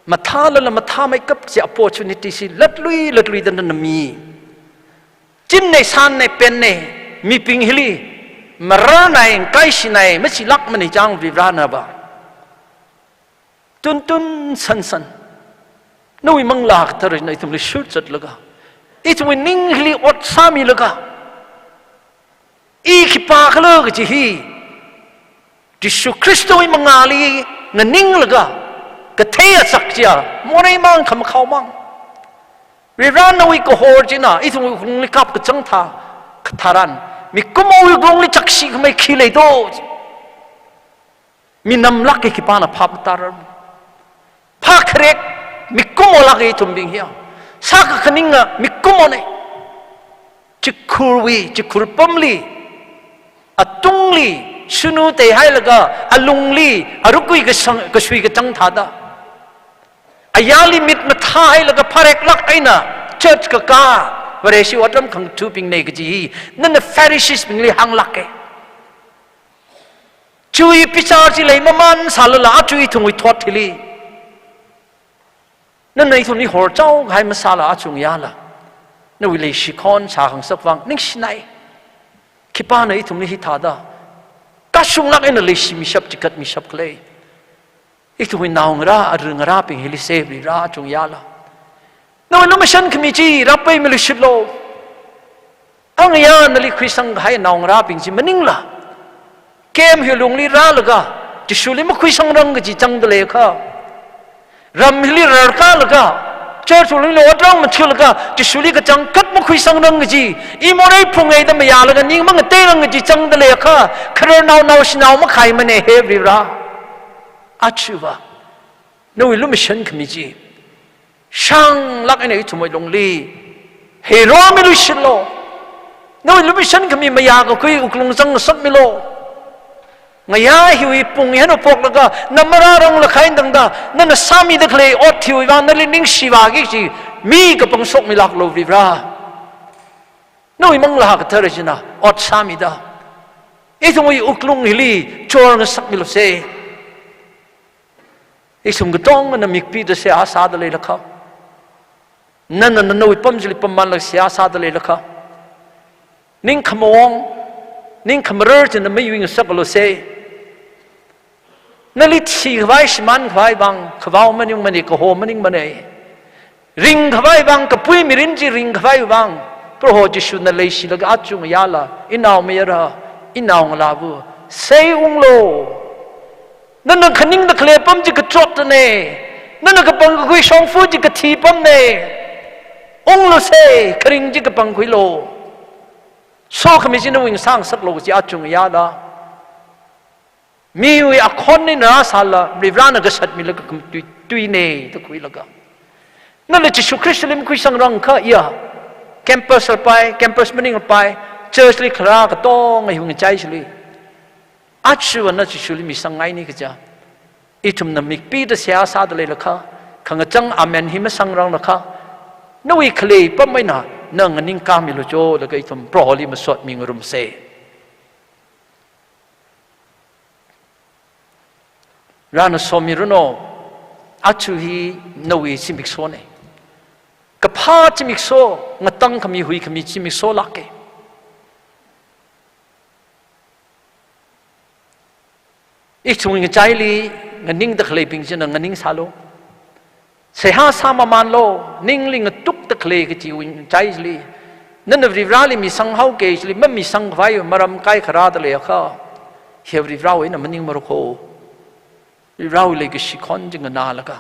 Mathālala mathāmeikap kaji opportunity chi latlui latluida nana mi. Chinna, sanna, penna, mibing hili mararnai, kaishinai, machilākmana chang Varivarana va. Tuntun sansan, nawui Manglā Katharana ithumli shurzatlaga, ithumwui ning hili ot sāmilaga, i khipākhala kaji hi Jishu Khristawui mangāli nganinglaga, kathei achak chiya, moreimang khamakhaomang, Varivaranawui kahor china ithumwui wuklungli kapkachang thā katharan, mikumowui wuklungli chakshikhamei khi leido? Minamlāka khipāna phap tārar. Phākharek mikumolāka ithumbing hiya. Sākakhaninga mikumona. Chikhurwui, chikhur pamli, atungli, shunu teihailaga, alungli arukui kasang, kasui kachang thāda, ayarli mit mathāhailaga phareklāk eina church kakā, Vareshi otram khangathabingna kaji hi nana Pharisees bingli hānglāka. Chiwui bichar chi leimaman sālala, aja ithumwui thot hili nana ithumli horchaokahai masāla, aja ngayāla nawui leishikhon shākhangasak vang ningshinai. Khipāna ithumli hithāda kashunglāk eina leishimishap, chikatmishap khala? Ithumwui naongarā, arui ngarābing hili Varivara aja ngayāla nawui lumashan khami chi rāpaimeluishitlo. Angayā nali khuisanghai naongarābing chi maningla, camp hi lungli rālaga Jishuli makhuisangrang kaji changda leiakha, ram hili rarkālaga, church lungli otram mathulaga Jishuli kachangkhat makhuisangrang kaji, i morei phunga da mayālaga ning mangateirang kaji changda leiakha, khararnao naoshinao makhaimana he Varivara. Ajava nawui lumashan khami chi Shanglāk eina ithumwui lungli heiromilu shilo. Nawui lumashan khami mayākakhui wuklung zangngasakmilu. Ngayā hiwui pung hi haophoklaga, na marārang lakhain tangda, nana sāmida khalei ot hiwui vang nali ningshivāki kaji mi kapangshokmilāklu Varivara. Nawui Manglā Kathara china ot sāmida, ithumwui wuklung hili chorngasakmilu se. Ithum katongana mikpida seihā sāda leilakha, nana nawui pam chili pammanlaga seihā sāda leilakha, ningkhamaong, ningkhamarar china mayuingasaklu se. Nali thikhavai shimānkhavai vang khavao maningmane, kaho maningmane. Ringkhavai vang, kapui mirin chi ringkhavai vang, Proho Jishuna leishilaga aja ngayāla, inaomayara, inaongalāva, seiunglu. Nana khaningda khalei apam chi kachotnane. Nana kapangkakhui shongfa chi kathi apamne. Unglu se, kharing chi kapangkhuilu. Sokhami chi nawui ngasāngasaklu kaji aja ngayāla. Miwui akhon eina rāsālala, Varivarana kasatmilaga khamatui tuine da khuilaga, nala Jishu Khristali makhuisangrangakha iya, campus lapai, campus maninglapai, church li kharā katonga hiwui ngachai chili, aja ana Jishuli misangngaine kaja ithumna mikpida seihā sāda leilakha, khangachang amen hi masangranglakha, nawui khalei apam eina na nganingkāmilu jo, laga ithum Proholi masotmingarumse. Varena somiranu, aja hi nawui zimikshone. Kaphā zimikso, ngatangkhami huikhami zimiksolāke. Ithumwui ngachaili nganingda khaleibing china nganingsālu. Seihā sāmamanlu, ningli ngatukda khalei kachiwui ngachai chili, nana Varivarali misanghaoke chili mamisangkhavai maram kaikha rāda leiakha, hi Varivarawui eina maningmara kho. Varivarawui leikashi khon chi nganālaga,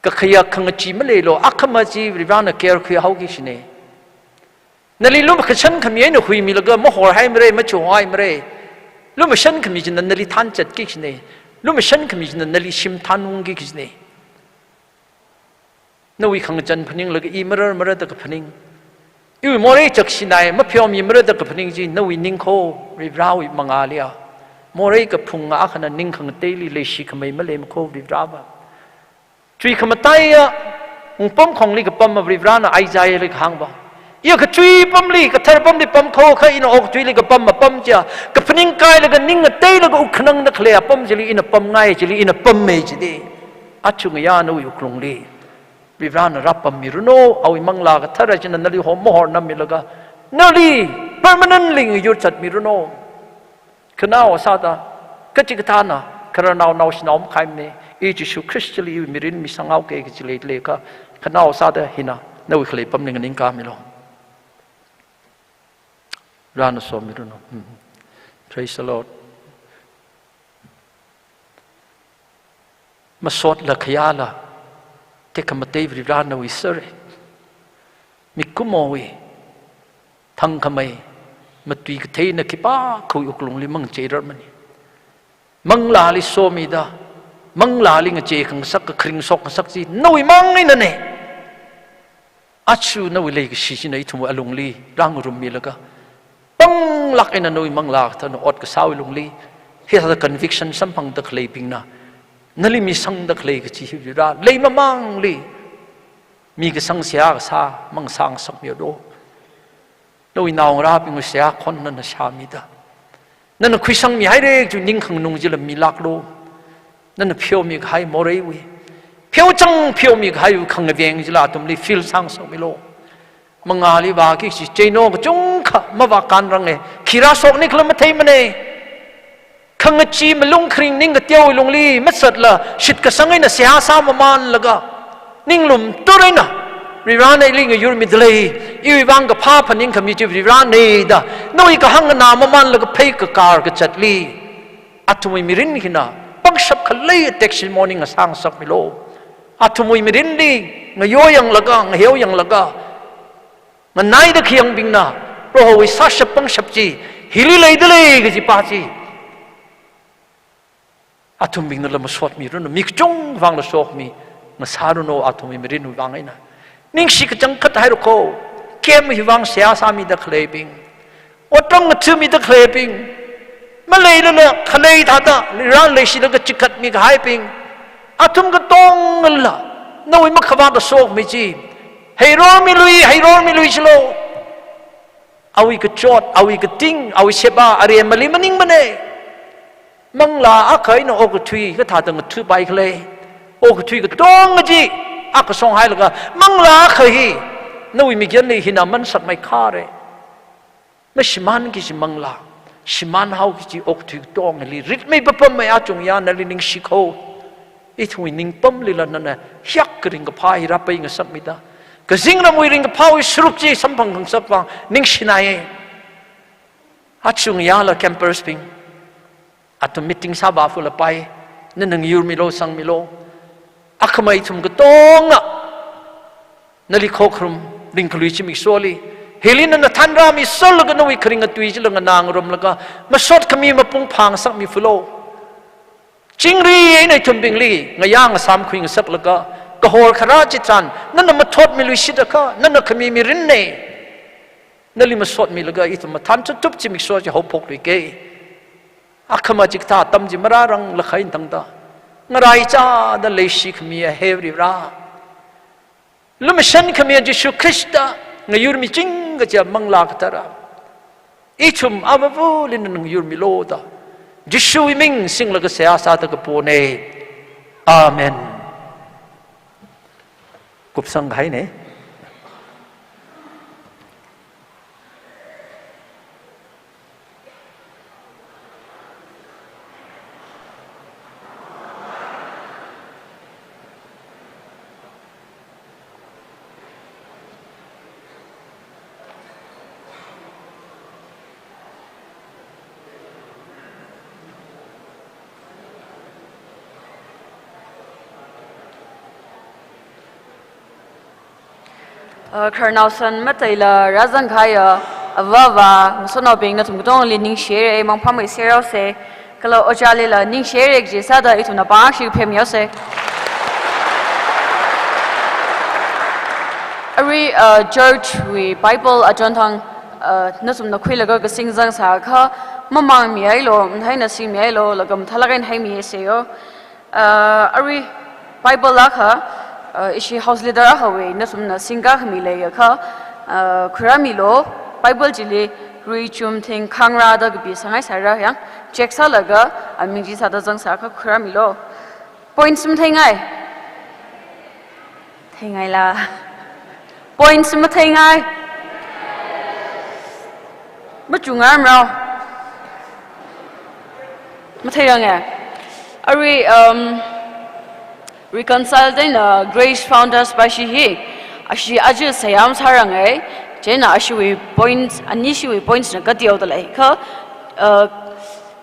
kakhayak khangachee maleilu, akhama chi Varivarana care khuihaoki kajine. Nali lumashan khami eina huimilaga mahorhaimara, machuhaimara. Lumashan khami china nali thanchatki kajine. Lumashan khami china nali shim thanungki kajine. Nawui khangachān phaninglaga i marar mararda kaphaning, iwui morei chaksinai mapheomimara da kaphaning chi nawui ning kho, Varivarawui mangālia. Morei kaphunga akhana ning khangateili leishi khamei maleima kho Varivarava. Chui khamataiya wungpamkhongli kapamma Varivarana Isaiahli kahāngva, iya kachui pamli, kathar pamli pam kho, kha ina okathuili kapamma pam chiya kaphaning kailaga ning ngateilaga wuk khanangda khalei apam chili ina pamngai, chili ina pamme jide. Aja ngayā nawui wuklungli Varivarana rāpammiranu, awui Manglā Kathara china nali ho mahornammilaga, nali permanently ngayur zatmiranu. Khanao sāda, kachikathāna khararnao naoshinao makhaimane, i Jishu Khristali iwui mirin misanghaoke kaji leilaga, khanao sāda hina nawui khalei apamli nganingkāmilu. Varena somiranu. Hmm. Praise the Lord. Masotla khayāla, tekhamatei Varivarana nawui sāre. Mikumowui thangkhamei, matui katheina khipākhawui wuklungli mangacheirarmane. Manglāli somida, Manglāli ngachei khangasak, kakharing shokngasak chi nawui mang einane. Aja nawui leikashi china ithumwui alungli rāngarummilaga, panglāk eina nawui Manglā Kathara ot kasāwui lungli, hithāda conviction samphangda khaleibingna nali misangda khalei kachi hi Varivara, leimamangli mikasang seihā kasā mangasāngasakmilu. Nawui naongarābingwui seihā khon nana shāmida, nana khuisangmihaire kaji ning khanganung chila milāklu. Nana pheomikahai moreiwui, pheochang pheomikahaiwui khangaveng chila athumli fill sāngasakmilu. Mangāli vāki kachi cheino kachungkha mavākanrange, khi rāshokni khala matheimane. Khangachee malung kharing ning kateowui lungli mazatla shitkasang eina seihā sāmamanlaga, ninglum tur eina, Varivarana ili ngayurmida lei, iwui vang kaphā phaningkhami chi Varivarane da, nawui kahāng nganāmamanlaga phei kakar kazatli, athumwui mirin hina pangshap khalei testimony ngasāngasakmilu. Athumwui mirinli ngayoyanglaga, ngaheoyanglaga, nganaida khayangbingna Prohowui sāshap pangshap chi hili leida lei kajipa chi athumbingnala masotmiranu, mi kachungvangla sokhami Ngasāranu athumwui mirinwui vang eina. Ningshi kachangkhat haira kho. Camp hiwui vang seihā sāmida khaleibing, otram ngathāmida khaleibing, maleilala khalei thāda, ran leishilaga chikatmi kahaibing, athum katongala nawui makhavāta sokhami chi heirormilui, heirormilui chilo. Awui kachot, awui kating, awui sheba, aremali maningmana. Manglā akha eina okathui kathāda ngathāpai khala? Okathui katonga chi akha songhailaga, manglā akha hi nawui mikyanli hina mansakmei khare. Mashimānki kaji manglā, shimānhaoki kaji okathui katongali ritmei papammei achungya nali ningshi kho. Ithumwui ningpamlila nana hiyākha ringkaphā hi rāpai ngasakmida, kazingramwui ringkaphāwui sāruk chi samphang khangasak vang ningshinaiya. Achingyala campers bing, athum meeting sāvā fulapai, nana ngayurmilo, sangmilo. Akhama ithum katonga nali khokharum ringkhalui zimiksho li, hili nana thanrāmi sālaga nawui kharinga tui chila nganā ngarumlaga, masot khami mapung phāngasakmi fulo. Chingri eina ithumbingli ngayā ngasāmkhui ngasaklaga, kahor kharā chitharan nana mathotmiluishit akha, nana khami mirinna. Nali masotmilaga ithum mathān chutup zimiksho chi haophokluike. Akhama chikathā atam chi marārang lakhain tangda, ngaraichāda leishikhamiya he Varivara, lumashankhamiya Jishu Khrista, ngayurmiching kaja manglā kathara, ithum avāvali nana ngayurmilo da Jishuwui ming singlaga seihā sāda kapona. Amen. Kupsang kahaina. Uh, khararnaosan mataila rāzangkahaiya avā avā, ngasotnaobing nathum katongali ningshihaira, mangphamei seraose, kala ojālila ningshihaira kaji sāda ithumna pāngshik phemyose. Arui, uh, church wui Bible achonthang, uh, nathumna khuilaga kasing zangsākha, mamāngmihailo, matheina singmihailo, laga mathālāk eina haimihaiseo. Uh, arui Bible akha, uh, ishi house leader akhawui nathumna singkakhami leiakha, uh, khuirāmilo, Bible chili Ruichumthing Khangra da kapi sāngaisāra yang, check sālaga aming chi sāda zangsākha khuirāmilo. Points matheingai? Theingaila? Points matheingai? Machungarmrao? Matheiranga. Arui, um, Reconciled eina Grace Founders pashi hi, ashi aja seihā masāranga, chieina ashiwui points, anishiwui points na kateoda lei. Kha, uh,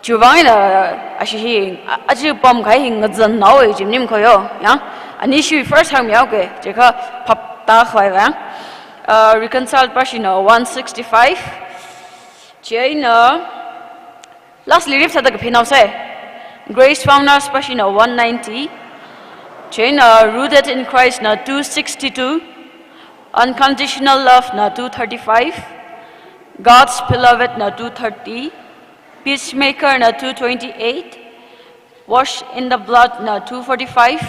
chiwui vang eina ashi hi, a-, aja pamkahai hi ngazannaowa ji maning khoyo, yang? Anishiwui first hāngmihaoke, chikha phaptākhavai vang. Uh, Reconciled pashina one sixty-five, chieina last li rip sāda kaphenaose. Grace Founders pashina one ninety. Chieina Rooted in Christ na two sixty-two. Unconditional Love na two thirty-five. God's Beloved na two thirty. Peacemaker na two twenty-eight. Washed in the Blood na two forty-five.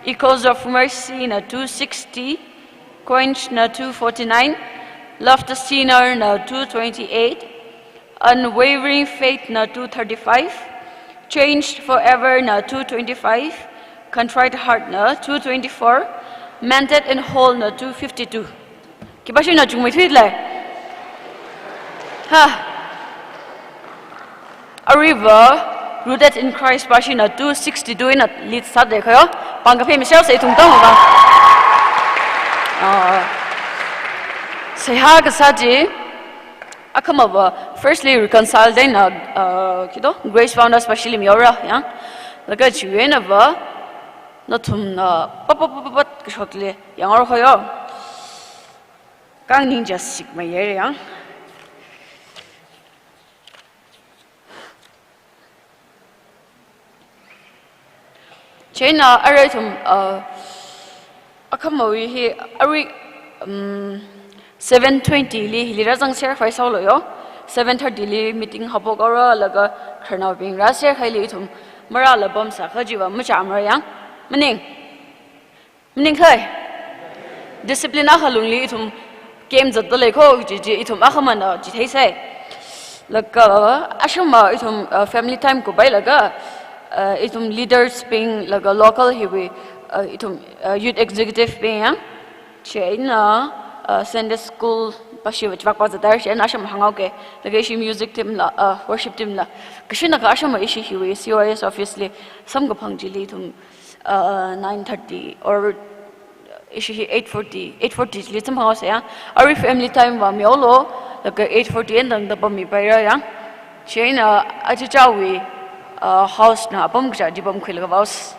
Echoes of Mercy na two sixty. Quenched na two forty-nine. Love the Sinner na two twenty-eight. Unwavering Faith na two thirty-five, Changed Forever na two twenty-five, Contrite Heart na two twenty-four, Mended and Whole na two fifty-two. Khipāshina chungmeithuile? Ha. Aruiva, Rooted in Christ pashina two sixty-two eina lead sāda khayo. Pāng kaphei mishao se ithum tangva. Ah, seihā kasā chi, akhamava, firstly, Reconciled eina, uh, khi to, Grace Founders pashili mihaora, yang. Laga chiwui einava, nathumna, pat, pat, pat, pat, pat, kashokli, yangra khoyo. Kang ning jasik mayar, yang. Chieina arui ithum, uh, Akhamawui hi arui, um, seven twenty li hili rāzangser phai sālo yo. Seven thirty li meeting haophok haora laga khararnaobing rāser khaili ithum marāla pamsā kha chiva machāmara yang. Maning. Maning khai. Discipline akha lungli ithum camp zatda lei kho chi chi ithum akhamana chitheisai. Laga ashama ithum, uh, family time kuphailaga, uh, ithum leaders bing laga local hiwui, uh, ithum, uh, youth executive bing yang. Chieina, uh, Sunday school pa shiva chivak pa zatdar chieina ashama hānghaoke. Laga ishi music team la, uh, worship team la. Kashinaka ashama ishi hiwui C Y S office li samkaphang chili ithum, uh, nine thirty or ishi hi eight forty, eight forty li samphanghaosa yang. Arui family time va mihaolo, laga eight forty eina tangda pammipaira yang. Chieina achichāwui, uh, house na apam kaja chi pamkhuilaga vaos.